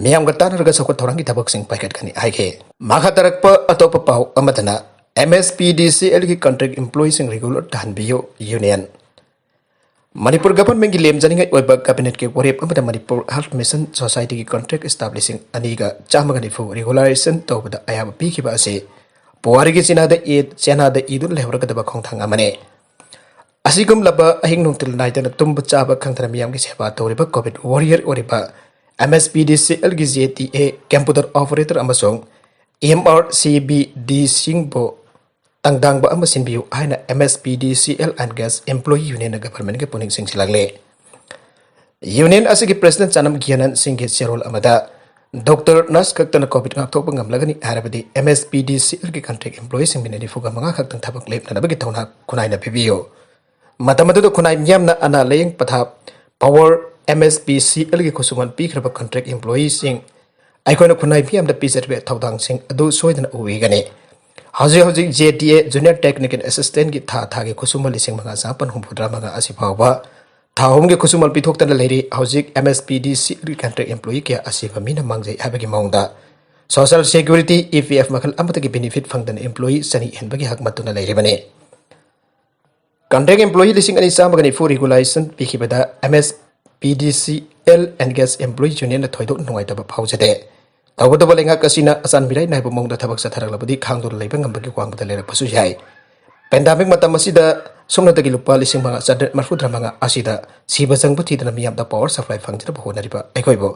ꯃꯤꯌꯥꯝꯒ ꯇꯥꯟꯅꯔꯒ ꯆꯥꯎꯈꯠ ꯊꯧꯔꯥꯡꯒꯤ ꯊꯕꯛꯁꯤꯡ ꯄꯥꯏꯈꯠꯀꯅꯤ ꯍꯥꯏꯈꯤ꯫ ꯃꯈꯥ ꯇꯥꯔꯛꯄ ꯑꯇꯣꯞꯄ ꯄꯥꯎ ꯑꯃꯗꯅ M S P D C ꯑꯦꯜꯒꯤ ꯀꯟꯇ꯭ꯔꯦꯛ ꯏꯝꯄ꯭ꯂꯣꯌꯤꯁꯤꯡ ꯔꯤꯒꯨꯂꯔ ꯇꯥꯍꯟꯕꯤꯌꯨ, ꯌꯨꯅꯤꯌꯟ꯫ ꯃꯅꯤꯄꯨꯔ ꯒꯚꯔꯟꯃꯦꯟꯠꯀꯤ ꯂꯦꯝꯖꯅꯤꯡꯉꯥꯏ ꯑꯣꯏꯕ ꯀꯦꯕꯤꯅꯦꯠꯀꯤ ꯋꯥꯔꯦꯞ ꯑꯃꯗ ꯃꯅꯤꯄꯨꯔ ꯍꯦꯜꯊ ꯃꯤꯁꯟ ꯁꯣꯁꯥꯏꯇꯤꯒꯤ ꯀꯟꯇ꯭ꯔꯦꯛ ꯁ꯭ꯇꯥꯐ ꯂꯤꯁꯤꯡ ꯑꯅꯤꯒ ꯆꯥꯝꯃꯒ ꯅꯤꯐꯨ ꯔꯤꯒꯨꯂꯔꯥꯏꯖꯦꯁꯟ ꯇꯧꯕꯗ ꯑꯌꯥꯕ ꯄꯤꯈꯤꯕ ꯑꯁꯤ ꯄꯨꯋꯥꯔꯤꯒꯤ ꯆꯤꯅꯥꯗ ꯏ-, ꯆꯦꯅꯥꯗ ꯏꯗꯨꯅ ꯂꯩꯍꯧꯔꯒꯗꯕ ꯈꯣꯡꯊꯥꯡ ꯑꯃꯅꯤ꯫ ꯑꯁꯤꯒꯨꯝꯂꯕ ꯑꯍꯤꯡ ꯅꯨꯡꯊꯤꯜ ꯅꯥꯏꯗꯅ ꯇꯨꯝꯕ ꯆꯥꯕ ꯈꯪꯗꯅ ꯃꯤꯌꯥꯝꯒꯤ ꯁꯦꯕꯥ ꯇꯧꯔꯤꯕ ꯀꯣꯚꯤꯗ ꯋꯥꯔꯤꯌꯔ ꯑꯣꯏꯔꯤꯕ M S P D C ꯑꯦꯜꯒꯤ J T A computer operator ꯑꯃꯁꯨꯡ ꯑꯦꯝ ꯑꯥꯔ ꯁꯤ ꯕꯤ ꯗꯤꯁꯤꯡꯕꯨ ꯇꯪꯗꯥꯡꯕ ꯑꯃ ꯁꯤꯟꯕꯤꯌꯨ ꯍꯥꯏꯅ M S P D C L and gas employee ꯌꯨꯅꯤꯌꯟꯅ ꯒꯚꯔꯟꯃꯦꯟꯠꯀꯤ ꯄꯨꯛꯅꯤꯡ ꯆꯤꯡꯁꯤꯜꯂꯛꯂꯤ꯫ ꯌꯨꯅꯤꯌꯟ ꯑꯁꯤꯒꯤ ꯄ꯭ꯔꯦꯁꯤꯗꯦꯟꯠ ꯆꯅꯝ ꯒ꯭ꯌꯥꯅꯟ ꯁꯤꯡꯒꯤ ꯆꯦꯔꯣꯜ ꯑꯃꯗ ꯗꯣꯛꯇꯔ, ꯅꯔꯁ ꯈꯛꯇꯅ ꯀꯣꯚꯤꯗ ꯉꯥꯛꯊꯣꯛꯄ ꯉꯝꯂꯒꯅꯤ ꯍꯥꯏꯔꯕꯗꯤ M S P D C ꯑꯦꯜꯒꯤ ꯀꯟꯇ꯭ꯔꯦꯛ ꯏꯝꯄ꯭ꯂꯣꯌꯤꯁꯤꯡ ꯃꯤꯅꯠ ꯅꯤꯐꯨꯒ ꯃꯉꯥ ꯈꯛꯇꯪ ꯊꯕꯛ ꯂꯦꯞꯅꯅꯕꯒꯤ ꯊꯧꯅꯥ ꯈꯨꯟꯅꯥꯏꯅ ꯄꯤꯕꯤꯌꯨ꯫ ꯃꯇꯝ ꯑꯗꯨꯗ ꯈꯨꯟꯅꯥꯏ ꯃꯤꯌꯥꯝꯅ ꯑꯅꯥ ꯂꯥꯌꯦꯡ ꯄꯊꯥꯞ, ꯄꯥꯋꯔ, ꯑꯦꯝ ꯑꯦꯁ ꯄꯤ ꯁꯤ ꯑꯦꯜꯒꯤ ꯈꯨꯠꯁꯨꯃꯟ ꯄꯤꯈ꯭ꯔꯕ ꯀꯟꯇ꯭ꯔꯦꯛ ꯏꯝꯄ꯭ꯂꯣꯌꯤꯁꯤꯡ, ꯑꯩꯈꯣꯏꯅ ꯈꯨꯟꯅꯥꯏ ꯃꯤꯌꯥꯝꯗ ꯄꯤꯖꯔꯤꯕ ꯊꯧꯗꯥꯡꯁꯤꯡ ꯑꯗꯨ ꯁꯣꯏꯗꯅ ꯎꯕꯤꯒꯅꯤ꯫ ꯍꯧꯖꯤꯛ ꯍꯧꯖꯤꯛ J T A junior technical ꯑꯦꯁꯤꯁꯇꯦꯟꯠꯀꯤ ꯊꯥ ꯊꯥꯒꯤ ꯈꯨꯠꯁꯨꯃꯟ ꯂꯤꯁꯤꯡ ꯃꯉꯥ ꯆꯥꯃꯥꯄꯟ ꯍꯨꯝꯐꯨꯇꯔꯥ ꯃꯉꯥ ꯑꯁꯤ ꯐꯥꯎꯕ ꯊꯥ ꯑꯍꯨꯝꯒꯤ ꯈꯨꯠꯁꯨꯃꯟ ꯄꯤꯊꯣꯛꯇꯅ ꯂꯩꯔꯤ꯫ ꯍꯧꯖꯤꯛ M S P D C ꯑꯦꯜꯒꯤ ꯀꯟꯇ꯭ꯔꯦꯛ ꯏꯝꯄ꯭ꯂꯣꯌꯤ ꯀꯌꯥ ꯑꯁꯤꯕ ꯃꯤꯅ ꯃꯥꯡꯖꯩ ꯍꯥꯏꯕꯒꯤ ꯃꯑꯣꯡꯗ social security, E P F ꯃꯈꯜ ꯑꯃꯠꯇꯒꯤ ꯕꯦꯅꯤꯐꯤꯠ ꯐꯪꯗꯅ ꯏꯝꯄ꯭ꯂꯣꯌꯤ ꯆꯅꯤ ꯍꯦꯟꯕꯒꯤ ꯍꯛ ꯃꯠꯇꯨꯅ ꯂꯩꯔꯤꯕꯅꯤ꯫ ꯀꯟꯇ꯭ꯔꯦꯛ ꯏꯝꯄ꯭ꯂꯣꯌꯤ ꯂꯤꯁꯤꯡ ꯑꯅꯤ ꯆꯥꯝꯃꯒ ꯅꯤꯐꯨ ꯔꯤꯒꯨꯂꯥꯏꯖꯦꯁꯟ ꯄꯤꯈꯤꯕꯗ M S P D C L and gas employee ꯌꯨꯅꯤꯌꯟꯅ ꯊꯣꯏꯗꯣꯛꯅ ꯅꯨꯡꯉꯥꯏꯇꯕ ꯐꯥꯎꯖꯗꯦ꯫ ꯇꯧꯕꯇꯕꯨ ꯂꯩꯉꯥꯛ ꯑꯁꯤꯅ ꯑꯆꯥꯟ ꯃꯤꯔꯥꯏ ꯅꯥꯏꯕ ꯃꯑꯣꯡꯗ ꯊꯕꯛ ꯆꯠꯊꯔꯛꯂꯕꯗꯤ ꯈꯥꯡꯗꯨꯅ ꯂꯩꯕ ꯉꯝꯕꯒꯤ ꯋꯥꯡꯃꯗ ꯂꯩꯔꯛꯄꯁꯨ ꯌꯥꯏ꯫ ꯄꯦꯟꯗꯥꯃꯤꯛ ꯃꯇꯝ ꯑꯁꯤꯗ ꯁꯨꯞꯅꯇꯒꯤ ꯂꯨꯄꯥ ꯂꯤꯁꯤꯡ ꯃꯉꯥ ꯆꯥꯇ꯭ꯔꯦꯠ ꯃꯔꯤꯐꯨꯇꯔꯥ ꯃꯉꯥ ꯑꯁꯤꯗ ꯁꯤꯕ ꯆꯪꯕ ꯊꯤꯗꯅ ꯃꯤꯌꯥꯝꯗ ꯄꯥꯋꯔ ꯁꯄ꯭ꯂꯥꯏ ꯐꯪꯖꯅꯕ ꯍꯣꯠꯅꯔꯤꯕ ꯑꯩꯈꯣꯏꯕꯨ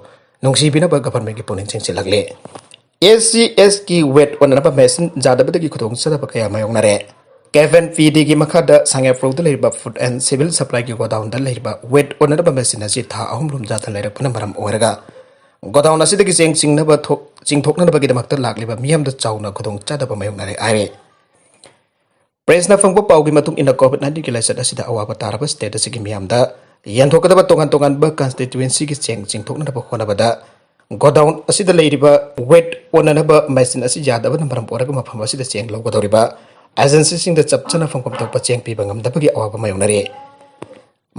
ꯅꯨꯡꯁꯤꯕꯤꯅꯕ ꯒꯚꯔꯟꯃꯦꯟꯠꯀꯤ ꯄꯨꯛꯅꯤꯡ ꯆꯤꯡꯁꯤꯜꯂꯛꯂꯤ꯫ ꯑꯦꯁ ꯁꯤ ꯑꯦꯁ ꯀꯤ ꯋꯦꯠ ꯑꯣꯟꯅꯅꯕ ꯃꯦꯁꯤꯟ ꯌꯥꯗꯕꯗꯒꯤ ꯈꯨꯗꯣꯡꯆꯥꯗꯕ ꯀꯌꯥ ꯃꯥꯌꯣꯛꯅꯔꯦ꯫ ꯀꯦꯐ ꯑꯦꯟ ꯄꯤ ꯗꯤꯒꯤ ꯃꯈꯥꯗ ꯁꯉꯥꯏꯄ꯭ꯔꯧꯗ ꯂꯩꯔꯤꯕ ꯐꯨꯗ ꯑꯦꯟ ꯁꯤꯚꯤꯜ ꯁꯄ꯭ꯂꯥꯏꯒꯤ ꯒꯣꯗꯥꯎꯟꯗ ꯂꯩꯔꯤꯕ ꯋꯦꯠ ꯑꯣꯟꯅꯅꯕ ꯃꯦꯁꯤꯟ ꯑꯁꯤ ꯊꯥ ꯑꯍꯨꯝ ꯂꯣꯝ ꯌꯥꯗꯅ ꯂꯩꯔꯛꯄꯅ ꯃꯔꯝ ꯑꯣꯏꯔꯒ ꯒꯣꯗꯥꯎꯟ ꯑꯁꯤꯗꯒꯤ ꯆꯦꯡ ꯆꯤꯡꯅꯕ ꯊꯣꯛ-, ꯆꯤꯡꯊꯣꯛꯅꯅꯕꯒꯤꯗꯃꯛꯇ ꯂꯥꯛꯂꯤꯕ ꯃꯤꯌꯥꯝꯗ ꯆꯥꯎꯅ ꯈꯨꯗꯣꯡꯆꯥꯗꯕ ꯃꯥꯌꯣꯛꯅꯔꯦ ꯍꯥꯏꯔꯤ꯫ ꯄ꯭ꯔꯦꯁꯅ ꯐꯪꯕ ꯄꯥꯎꯒꯤ ꯃꯇꯨꯡ ꯏꯟꯅ, ꯀꯣꯚꯤꯗ ꯅꯥꯏꯟꯇꯤꯟꯒꯤ ꯂꯥꯏꯆꯠ ꯑꯁꯤꯗ ꯑꯋꯥꯕ ꯇꯥꯔꯕ ꯁ꯭ꯇꯦꯠ ꯑꯁꯤꯒꯤ ꯃꯤꯌꯥꯝꯗ ꯌꯦꯟꯊꯣꯛꯀꯗꯕ ꯇꯣꯉꯥꯟ ꯇꯣꯉꯥꯟꯕ ꯀꯟꯁꯇꯤꯇ꯭ꯌꯨꯑꯦꯟꯁꯤꯒꯤ ꯆꯦꯡ ꯆꯤꯡꯊꯣꯛꯅꯅꯕ ꯍꯣꯠꯅꯕꯗ ꯒꯣꯗꯥꯎꯟ ꯑꯁꯤꯗ ꯂꯩꯔꯤꯕ ꯋꯦꯠ ꯑꯣꯟꯅꯅꯕ ꯃꯦꯁꯤꯟ ꯑꯁꯤ ꯌꯥꯗꯕꯅ ꯃꯔꯝ ꯑꯣꯏꯔꯒ ꯃꯐꯝ ꯑꯁꯤꯗ ꯆꯦꯡ ꯂꯧꯒꯗꯧꯔꯤꯕ ꯑꯦꯖꯦꯟꯁꯤꯁꯤꯡꯗ ꯆꯞ ꯆꯥꯅ ꯐꯪꯐꯝ ꯊꯣꯛꯄ ꯆꯦꯡ ꯄꯤꯕ ꯉꯝꯗꯕꯒꯤ ꯑꯋꯥꯕ ꯃꯥꯌꯣꯛꯅꯔꯤ꯫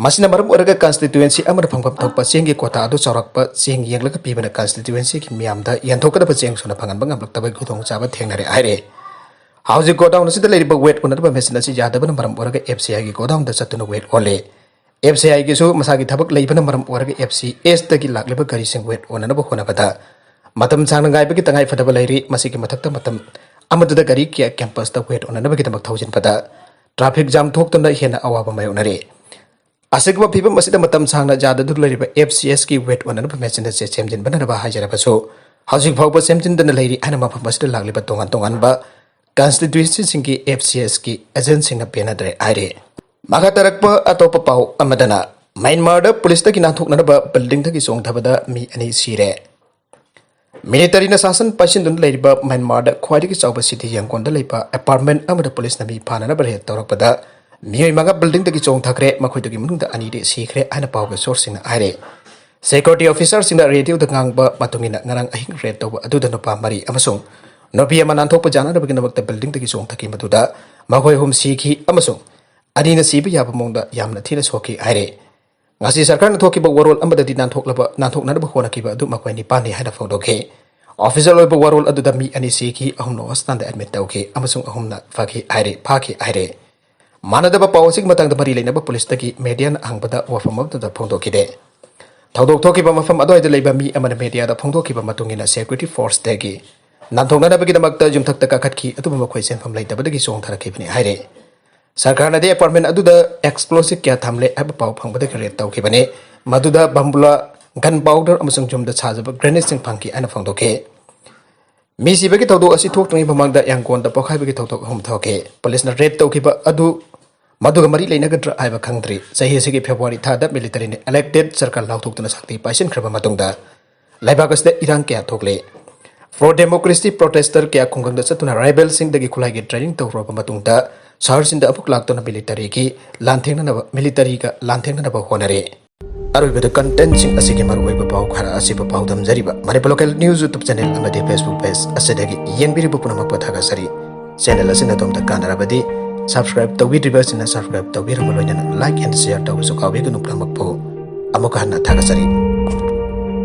ꯃꯁꯤꯅ ꯃꯔꯝ ꯑꯣꯏꯔꯒ ꯀꯟꯁꯇꯤꯇ꯭ꯌꯨꯑꯦꯟꯁꯤ ꯑꯃꯅ ꯐꯪꯐꯝ ꯊꯣꯛꯄ ꯆꯦꯡꯒꯤ ꯀꯣꯇꯥ ꯑꯗꯨ ꯆꯥꯎꯔꯥꯛꯄ ꯆꯦꯡ ꯌꯦꯡꯂꯒ ꯄꯤꯕꯅ ꯀꯟꯁꯇꯤꯇ꯭ꯌꯨꯑꯦꯟꯁꯤꯒꯤ ꯃꯤꯌꯥꯝꯗ ꯌꯦꯟꯊꯣꯛꯀꯗꯕ ꯆꯦꯡ ꯁꯨꯅ ꯐꯪꯍꯟꯕ ꯉꯝꯂꯛꯇꯕꯒꯤ ꯈꯨꯗꯣꯡꯆꯥꯕ ꯊꯦꯡꯅꯔꯦ ꯍꯥꯏꯔꯤ꯫ ꯍꯧꯖꯤꯛ ꯒꯣꯗꯥꯎꯟ ꯑꯁꯤꯗ ꯂꯩꯔꯤꯕ ꯋꯦꯠ ꯑꯣꯟꯅꯅꯕ ꯃꯦꯁꯤꯟ ꯑꯁꯤ ꯌꯥꯗꯕꯅ ꯃꯔꯝ ꯑꯣꯏꯔꯒ ꯑꯦꯐ ꯁꯤ ꯑꯥꯏꯒꯤ ꯒꯣꯗꯥꯎꯟꯗ ꯆꯠꯇꯨꯅ ꯋꯦꯠ ꯑꯣꯜꯂꯦ꯫ ꯑꯦꯐ ꯁꯤ ꯑꯥꯏꯒꯤꯁꯨ ꯃꯁꯥꯒꯤ ꯊꯕꯛ ꯂꯩꯕꯅ ꯃꯔꯝ ꯑꯣꯏꯔꯒ ꯑꯦꯐ ꯁꯤ ꯑꯦꯁꯇꯒꯤ ꯂꯥꯛꯂꯤꯕ ꯒꯥꯔꯤꯁꯤꯡ ꯋꯦꯠ ꯑꯣꯟꯅꯅꯕ ꯍꯣꯠꯅꯕꯗ ꯃꯇꯝ ꯁꯥꯡꯅ ꯉꯥꯏꯕꯒꯤ ꯇꯉꯥꯏ ꯐꯗꯕ ꯂꯩꯔꯤ꯫ ꯃꯁꯤꯒꯤ ꯃꯊꯛꯇ ꯃꯇꯝ ꯑꯃꯗꯨꯗ ꯒꯥꯔꯤ ꯀꯌꯥ ꯀꯦꯝꯄꯁꯇ ꯋꯦꯠ ꯑꯣꯟꯅꯅꯕꯒꯤꯗꯃꯛ ꯊꯧꯖꯤꯟꯕꯗ ꯇ꯭ꯔꯥꯐꯤꯛ ꯖꯥꯝ ꯊꯣꯛꯇꯨꯅ ꯍꯦꯟꯅ ꯑꯋꯥꯕ ꯃꯥꯌꯣꯛꯅꯔꯤ꯫ ꯑꯁꯤꯒꯨꯝꯕ ꯐꯤꯕꯝ ꯑꯁꯤꯗ ꯃꯇꯝ ꯁꯥꯡꯅ ꯌꯥꯗꯗꯨꯅ ꯂꯩꯔꯤꯕ ꯑꯦꯐ ꯁꯤ ꯑꯦꯁꯀꯤ ꯋꯦꯠ ꯑꯣꯟꯅꯅꯕ ꯃꯦꯆꯤꯟ ꯑꯁꯤ ꯁꯦꯝꯖꯤꯟꯕꯅꯅꯕ ꯍꯥꯏꯖꯔꯕꯁꯨ, ꯍꯧꯖꯤꯛ ꯐꯥꯎꯕ ꯁꯦꯝꯖꯤꯟꯗꯅ ꯂꯩꯔꯤ ꯍꯥꯏꯅ ꯃꯐꯝ ꯑꯁꯤꯗ ꯂꯥꯛꯂꯤꯕ ꯇꯣꯉꯥꯟ ꯇꯣꯉꯥꯟꯕ ꯀꯟꯁꯇꯤꯇ꯭ꯋꯦꯟꯁꯤꯁꯤꯡꯒꯤ ꯑꯦꯐ ꯁꯤ ꯑꯦꯁꯀꯤ ꯑꯦꯖꯦꯟꯁꯤꯡꯅ ꯄꯦꯟꯅꯗ꯭ꯔꯦ ꯍꯥꯏꯔꯤ꯫ ꯃꯈꯥ ꯇꯥꯔꯛꯄ ꯑꯇꯣꯞꯄ ꯄꯥꯎ ꯑꯃꯗꯅ, ꯃ꯭ꯌꯥꯟꯃꯥꯔꯗ ꯄꯨꯂꯤꯁꯇꯒꯤ ꯅꯥꯟꯊꯣꯛꯅꯅꯕ ꯕꯤꯜꯗꯤꯡꯗꯒꯤ ꯆꯣꯡꯊꯕꯗ ꯃꯤ ꯑꯅꯤ ꯁꯤꯔꯦ꯫ ꯃꯤꯂꯤꯇꯔꯤꯅ ꯁꯥꯁꯟ ꯄꯥꯏꯁꯤꯟꯗꯨꯅ ꯂꯩꯔꯤꯕ ꯃ꯭ꯌꯥꯟꯃꯥꯔꯗ ꯈ꯭ꯋꯥꯏꯗꯒꯤ ꯆꯥꯎꯕ ꯁꯤꯇꯤ ꯌꯥꯡꯒꯣꯟꯗ ꯂꯩꯕ ꯑꯦꯄꯥꯔꯠꯃꯦꯟ ꯑꯃꯗ ꯄꯨꯂꯤꯁꯅ ꯃꯤ ꯐꯥꯅꯅꯕ ꯔꯦꯗ ꯇꯧꯔꯛꯄꯗ ꯃꯤꯑꯣꯏ ꯃꯉꯥ ꯕꯤꯜꯗꯤꯡꯗꯒꯤ ꯆꯣꯡꯊꯈ꯭ꯔꯦ꯫ ꯃꯈꯣꯏꯗꯨꯒꯤ ꯃꯅꯨꯡꯗ ꯑꯅꯤꯗꯤ ꯁꯤꯈ꯭ꯔꯦ ꯍꯥꯏꯅ ꯄꯥꯎꯒꯤ ꯁꯣꯔꯁꯁꯤꯡꯅ ꯍꯥꯏꯔꯤ꯫ ꯁꯦꯀ꯭ꯌꯨꯔꯤꯇꯤ ꯑꯣꯐꯤꯁꯔꯁꯤꯡꯅ ꯔꯦꯗꯤꯑꯣꯗ ꯉꯥꯡꯕ ꯃꯇꯨꯡ ꯏꯟꯅ, ꯉꯔꯥꯡ ꯑꯍꯤꯡ ꯔꯦꯗ ꯇꯧꯕ ꯑꯗꯨꯗ ꯅꯨꯄꯥ ꯃꯔꯤ ꯑꯃꯁꯨꯡ ꯅꯨꯄꯤ ꯑꯃ ꯅꯥꯟꯊꯣꯛꯄ ꯌꯥꯅꯅꯕꯒꯤꯗꯃꯛꯇ ꯕꯤꯜꯗꯤꯡꯗꯒꯤ ꯆꯣꯡꯊꯈꯤ, ꯃꯗꯨꯗ ꯃꯈꯣꯏ ꯑꯍꯨꯝ ꯁꯤꯈꯤ ꯑꯃꯁꯨꯡ ꯑꯅꯤꯅ ꯁꯤꯕ ꯌꯥꯕ ꯃꯑꯣꯡꯗ ꯌꯥꯝꯅ ꯊꯤꯅ ꯁꯣꯛꯈꯤ ꯍꯥꯏꯔꯤ꯫ ꯉꯁꯤ ꯁꯔꯀꯥꯔꯅ ꯊꯣꯛꯈꯤꯕ ꯋꯥꯔꯣꯜ ꯑꯃꯗꯗꯤ ꯅꯥꯟꯊꯣꯛꯂꯕ, ꯅꯥꯟꯊꯣꯛꯅꯅꯕ ꯍꯣꯠꯅꯈꯤꯕ ꯑꯗꯨ ꯃꯈꯣꯏ ꯅꯤꯄꯥꯟꯅꯤ ꯍꯥꯏꯅ ꯐꯣꯡꯗꯣꯛꯈꯤ꯫ ꯑꯣꯐꯤꯁꯤꯌꯦꯜ ꯑꯣꯏꯕ ꯋꯥꯔꯣꯜ ꯑꯗꯨꯗ ꯃꯤ ꯑꯅꯤ ꯁꯤꯈꯤ, ꯑꯍꯨꯝꯅ ꯍꯣꯁꯄꯤꯇꯥꯜꯗ ꯑꯦꯗꯃꯤꯠ ꯇꯧꯈꯤ ꯑꯃꯁꯨꯡ ꯑꯍꯨꯝꯅ ꯐꯈꯤ ꯍꯥꯏꯔꯤ, ꯐꯥꯈꯤ ꯍꯥꯏꯔꯤ꯫ ꯃꯥꯟꯅꯗꯕ ꯄꯥꯎ ꯑꯁꯤꯒꯤ ꯃꯇꯥꯡꯗ ꯃꯔꯤ ꯂꯩꯅꯕ ꯄꯨꯂꯤꯁꯇꯒꯤ ꯃꯦꯗꯤꯌꯥꯅ ꯍꯪꯕꯗ ꯋꯥꯐꯝ ꯑꯃꯠꯇ ꯐꯣꯡꯗꯣꯛꯈꯤꯗꯦ꯫ ꯊꯧꯗꯣꯛ ꯊꯣꯛꯈꯤꯕ ꯃꯐꯝ ꯑꯗꯨꯋꯥꯏꯗ ꯂꯩꯕ ꯃꯤ ꯑꯃꯅ ꯃꯦꯗꯤꯌꯥꯗ ꯐꯣꯡꯗꯣꯛꯈꯤꯕ ꯃꯇꯨꯡ ꯏꯟꯅ, ꯁꯦꯀ꯭ꯌꯨꯔꯤꯇꯤ ꯐꯣꯔꯁꯇꯒꯤ ꯅꯥꯟꯊꯣꯛꯅꯅꯕꯒꯤꯗꯃꯛꯇ ꯌꯨꯝꯊꯛꯇ ꯀꯥꯈꯠꯈꯤ, ꯑꯗꯨꯕꯨ ꯃꯈꯣꯏ ꯁꯦꯟꯐꯝ ꯂꯩꯇꯕꯗꯒꯤ ꯆꯣꯡꯊꯔꯛꯈꯤꯕꯅꯤ ꯍꯥꯏꯔꯤ꯫ ꯁꯔꯀꯥꯔꯅꯗꯤ ꯑꯦꯄꯥꯔꯠꯃꯦꯟ ꯑꯗꯨꯗ ꯑꯦꯛꯁꯄ꯭ꯂꯣꯁꯤꯚ ꯀꯌꯥ ꯊꯝꯂꯦ ꯍꯥꯏꯕ ꯄꯥꯎ ꯐꯪꯕꯗꯒꯤ ꯔꯦꯗ ꯇꯧꯈꯤꯕꯅꯤ꯫ ꯃꯗꯨꯗ ꯕꯝꯕꯨꯂꯥ, ꯒꯟ ꯄꯥꯎꯗꯔ ꯑꯃꯁꯨꯡ ꯌꯨꯝꯗ ꯁꯥꯖꯕ ꯒ꯭ꯔꯦꯅꯦꯗꯁꯤꯡ ꯐꯪꯈꯤ ꯍꯥꯏꯅ ꯐꯣꯡꯗꯣꯛꯈꯤ꯫ ꯃꯤ ꯁꯤꯕꯒꯤ ꯊꯧꯗꯣꯛ ꯑꯁꯤ ꯊꯣꯛꯇ꯭ꯔꯤꯉꯩ ꯃꯃꯥꯡꯗ ꯌꯥꯡꯒꯣꯟꯗ ꯄꯣꯈꯥꯏꯕꯒꯤ ꯊꯧꯗꯣꯛ ꯑꯍꯨꯝ ꯊꯣꯛꯈꯤ꯫ ꯄꯨꯂꯤꯁꯅ ꯔꯦꯗ ꯇꯧꯈꯤꯕ ꯑꯗꯨ ꯃꯗꯨꯒ ꯃꯔꯤ ꯂꯩꯅꯒꯗ꯭ꯔꯥ ꯍꯥꯏꯕ ꯈꯪꯗ꯭ꯔꯤ꯫ ꯆꯍꯤ ꯑꯁꯤꯒꯤ ꯐꯦꯕ꯭ꯔꯨꯋꯥꯔꯤ ꯊꯥꯗ ꯃꯤꯂꯤꯇꯔꯤꯅ ꯏꯂꯦꯛꯇꯦꯗ ꯁꯔꯀꯥꯔ ꯂꯥꯎꯊꯣꯛꯇꯨꯅ ꯁꯛꯇꯤ ꯄꯥꯏꯁꯤꯟꯈ꯭ꯔꯕ ꯃꯇꯨꯡꯗ ꯂꯩꯕꯥꯛ ꯑꯁꯤꯗ ꯏꯔꯥꯡ ꯀꯌꯥ ꯊꯣꯛꯂꯤ꯫ ꯄ꯭ꯔꯣ ꯗꯦꯃꯣꯀ꯭ꯔꯦꯁꯤ ꯄ꯭ꯔꯣꯇꯦꯁꯇꯔ ꯀꯌꯥ ꯈꯨꯡꯒꯪꯗ ꯆꯠꯇꯨꯅ ꯔꯥꯏꯕꯦꯜꯁꯤꯡꯗꯒꯤ ꯈꯨꯠꯂꯥꯏꯒꯤ ꯇ꯭ꯔꯦꯅꯤꯡ ꯇꯧꯔꯨꯔꯕ ꯃꯇꯨꯡꯗ ꯁꯍꯔꯁꯤꯡꯗ ꯑꯃꯨꯛ ꯂꯥꯛꯇꯨꯅ ꯃꯤꯂꯤꯇꯔꯤꯒꯤ ꯂꯥꯟꯊꯦꯡꯅꯅꯕ, ꯃꯤꯂꯤꯇꯔꯤꯒ ꯂꯥꯟꯊꯦꯡꯅꯅꯕ ꯍꯣꯠꯅꯔꯤ꯫ ꯑꯔꯣꯏꯕꯗ ꯀꯟꯇꯦꯟꯁꯤꯡ ꯑꯁꯤꯒꯤ ꯃꯔꯨꯑꯣꯏꯕ ꯄꯥꯎ ꯈꯔ ꯑꯁꯤꯕꯨ ꯄꯥꯎꯗꯝꯖꯔꯤꯕ Manipur local news YouTube channel ꯑꯃꯗꯤ ꯐꯦꯁꯕꯨꯛ ꯄꯦꯖ ꯑꯁꯤꯗꯒꯤ ꯌꯦꯡꯕꯤꯔꯤꯕ ꯄꯨꯝꯅꯃꯛꯄꯨ ꯊꯥꯒꯠꯆꯔꯤ꯫ ꯆꯦꯅꯦꯜ ꯑꯁꯤꯅ ꯑꯗꯣꯝꯗ ꯀꯥꯟꯅꯔꯕꯗꯤ, ꯁꯕꯁꯀ꯭ꯔꯥꯏꯕ ꯇꯧꯕꯤꯗ꯭ꯔꯤꯕꯁꯤꯡꯅ ꯁꯕꯁꯀ꯭ꯔꯥꯏꯕ ꯇꯧꯕꯤꯔꯕ ꯂꯣꯏꯅꯅ ꯂꯥꯏꯛ ꯑꯦꯟ ꯁꯤꯌꯔ ꯇꯧꯕꯁꯨ ꯀꯥꯎꯕꯤꯒꯅꯨ ꯄꯨꯝꯅꯃꯛꯄꯨ꯫ ꯑꯃꯨꯛꯀ ꯍꯟꯅ ꯊꯥꯒꯠꯆꯔꯤ꯫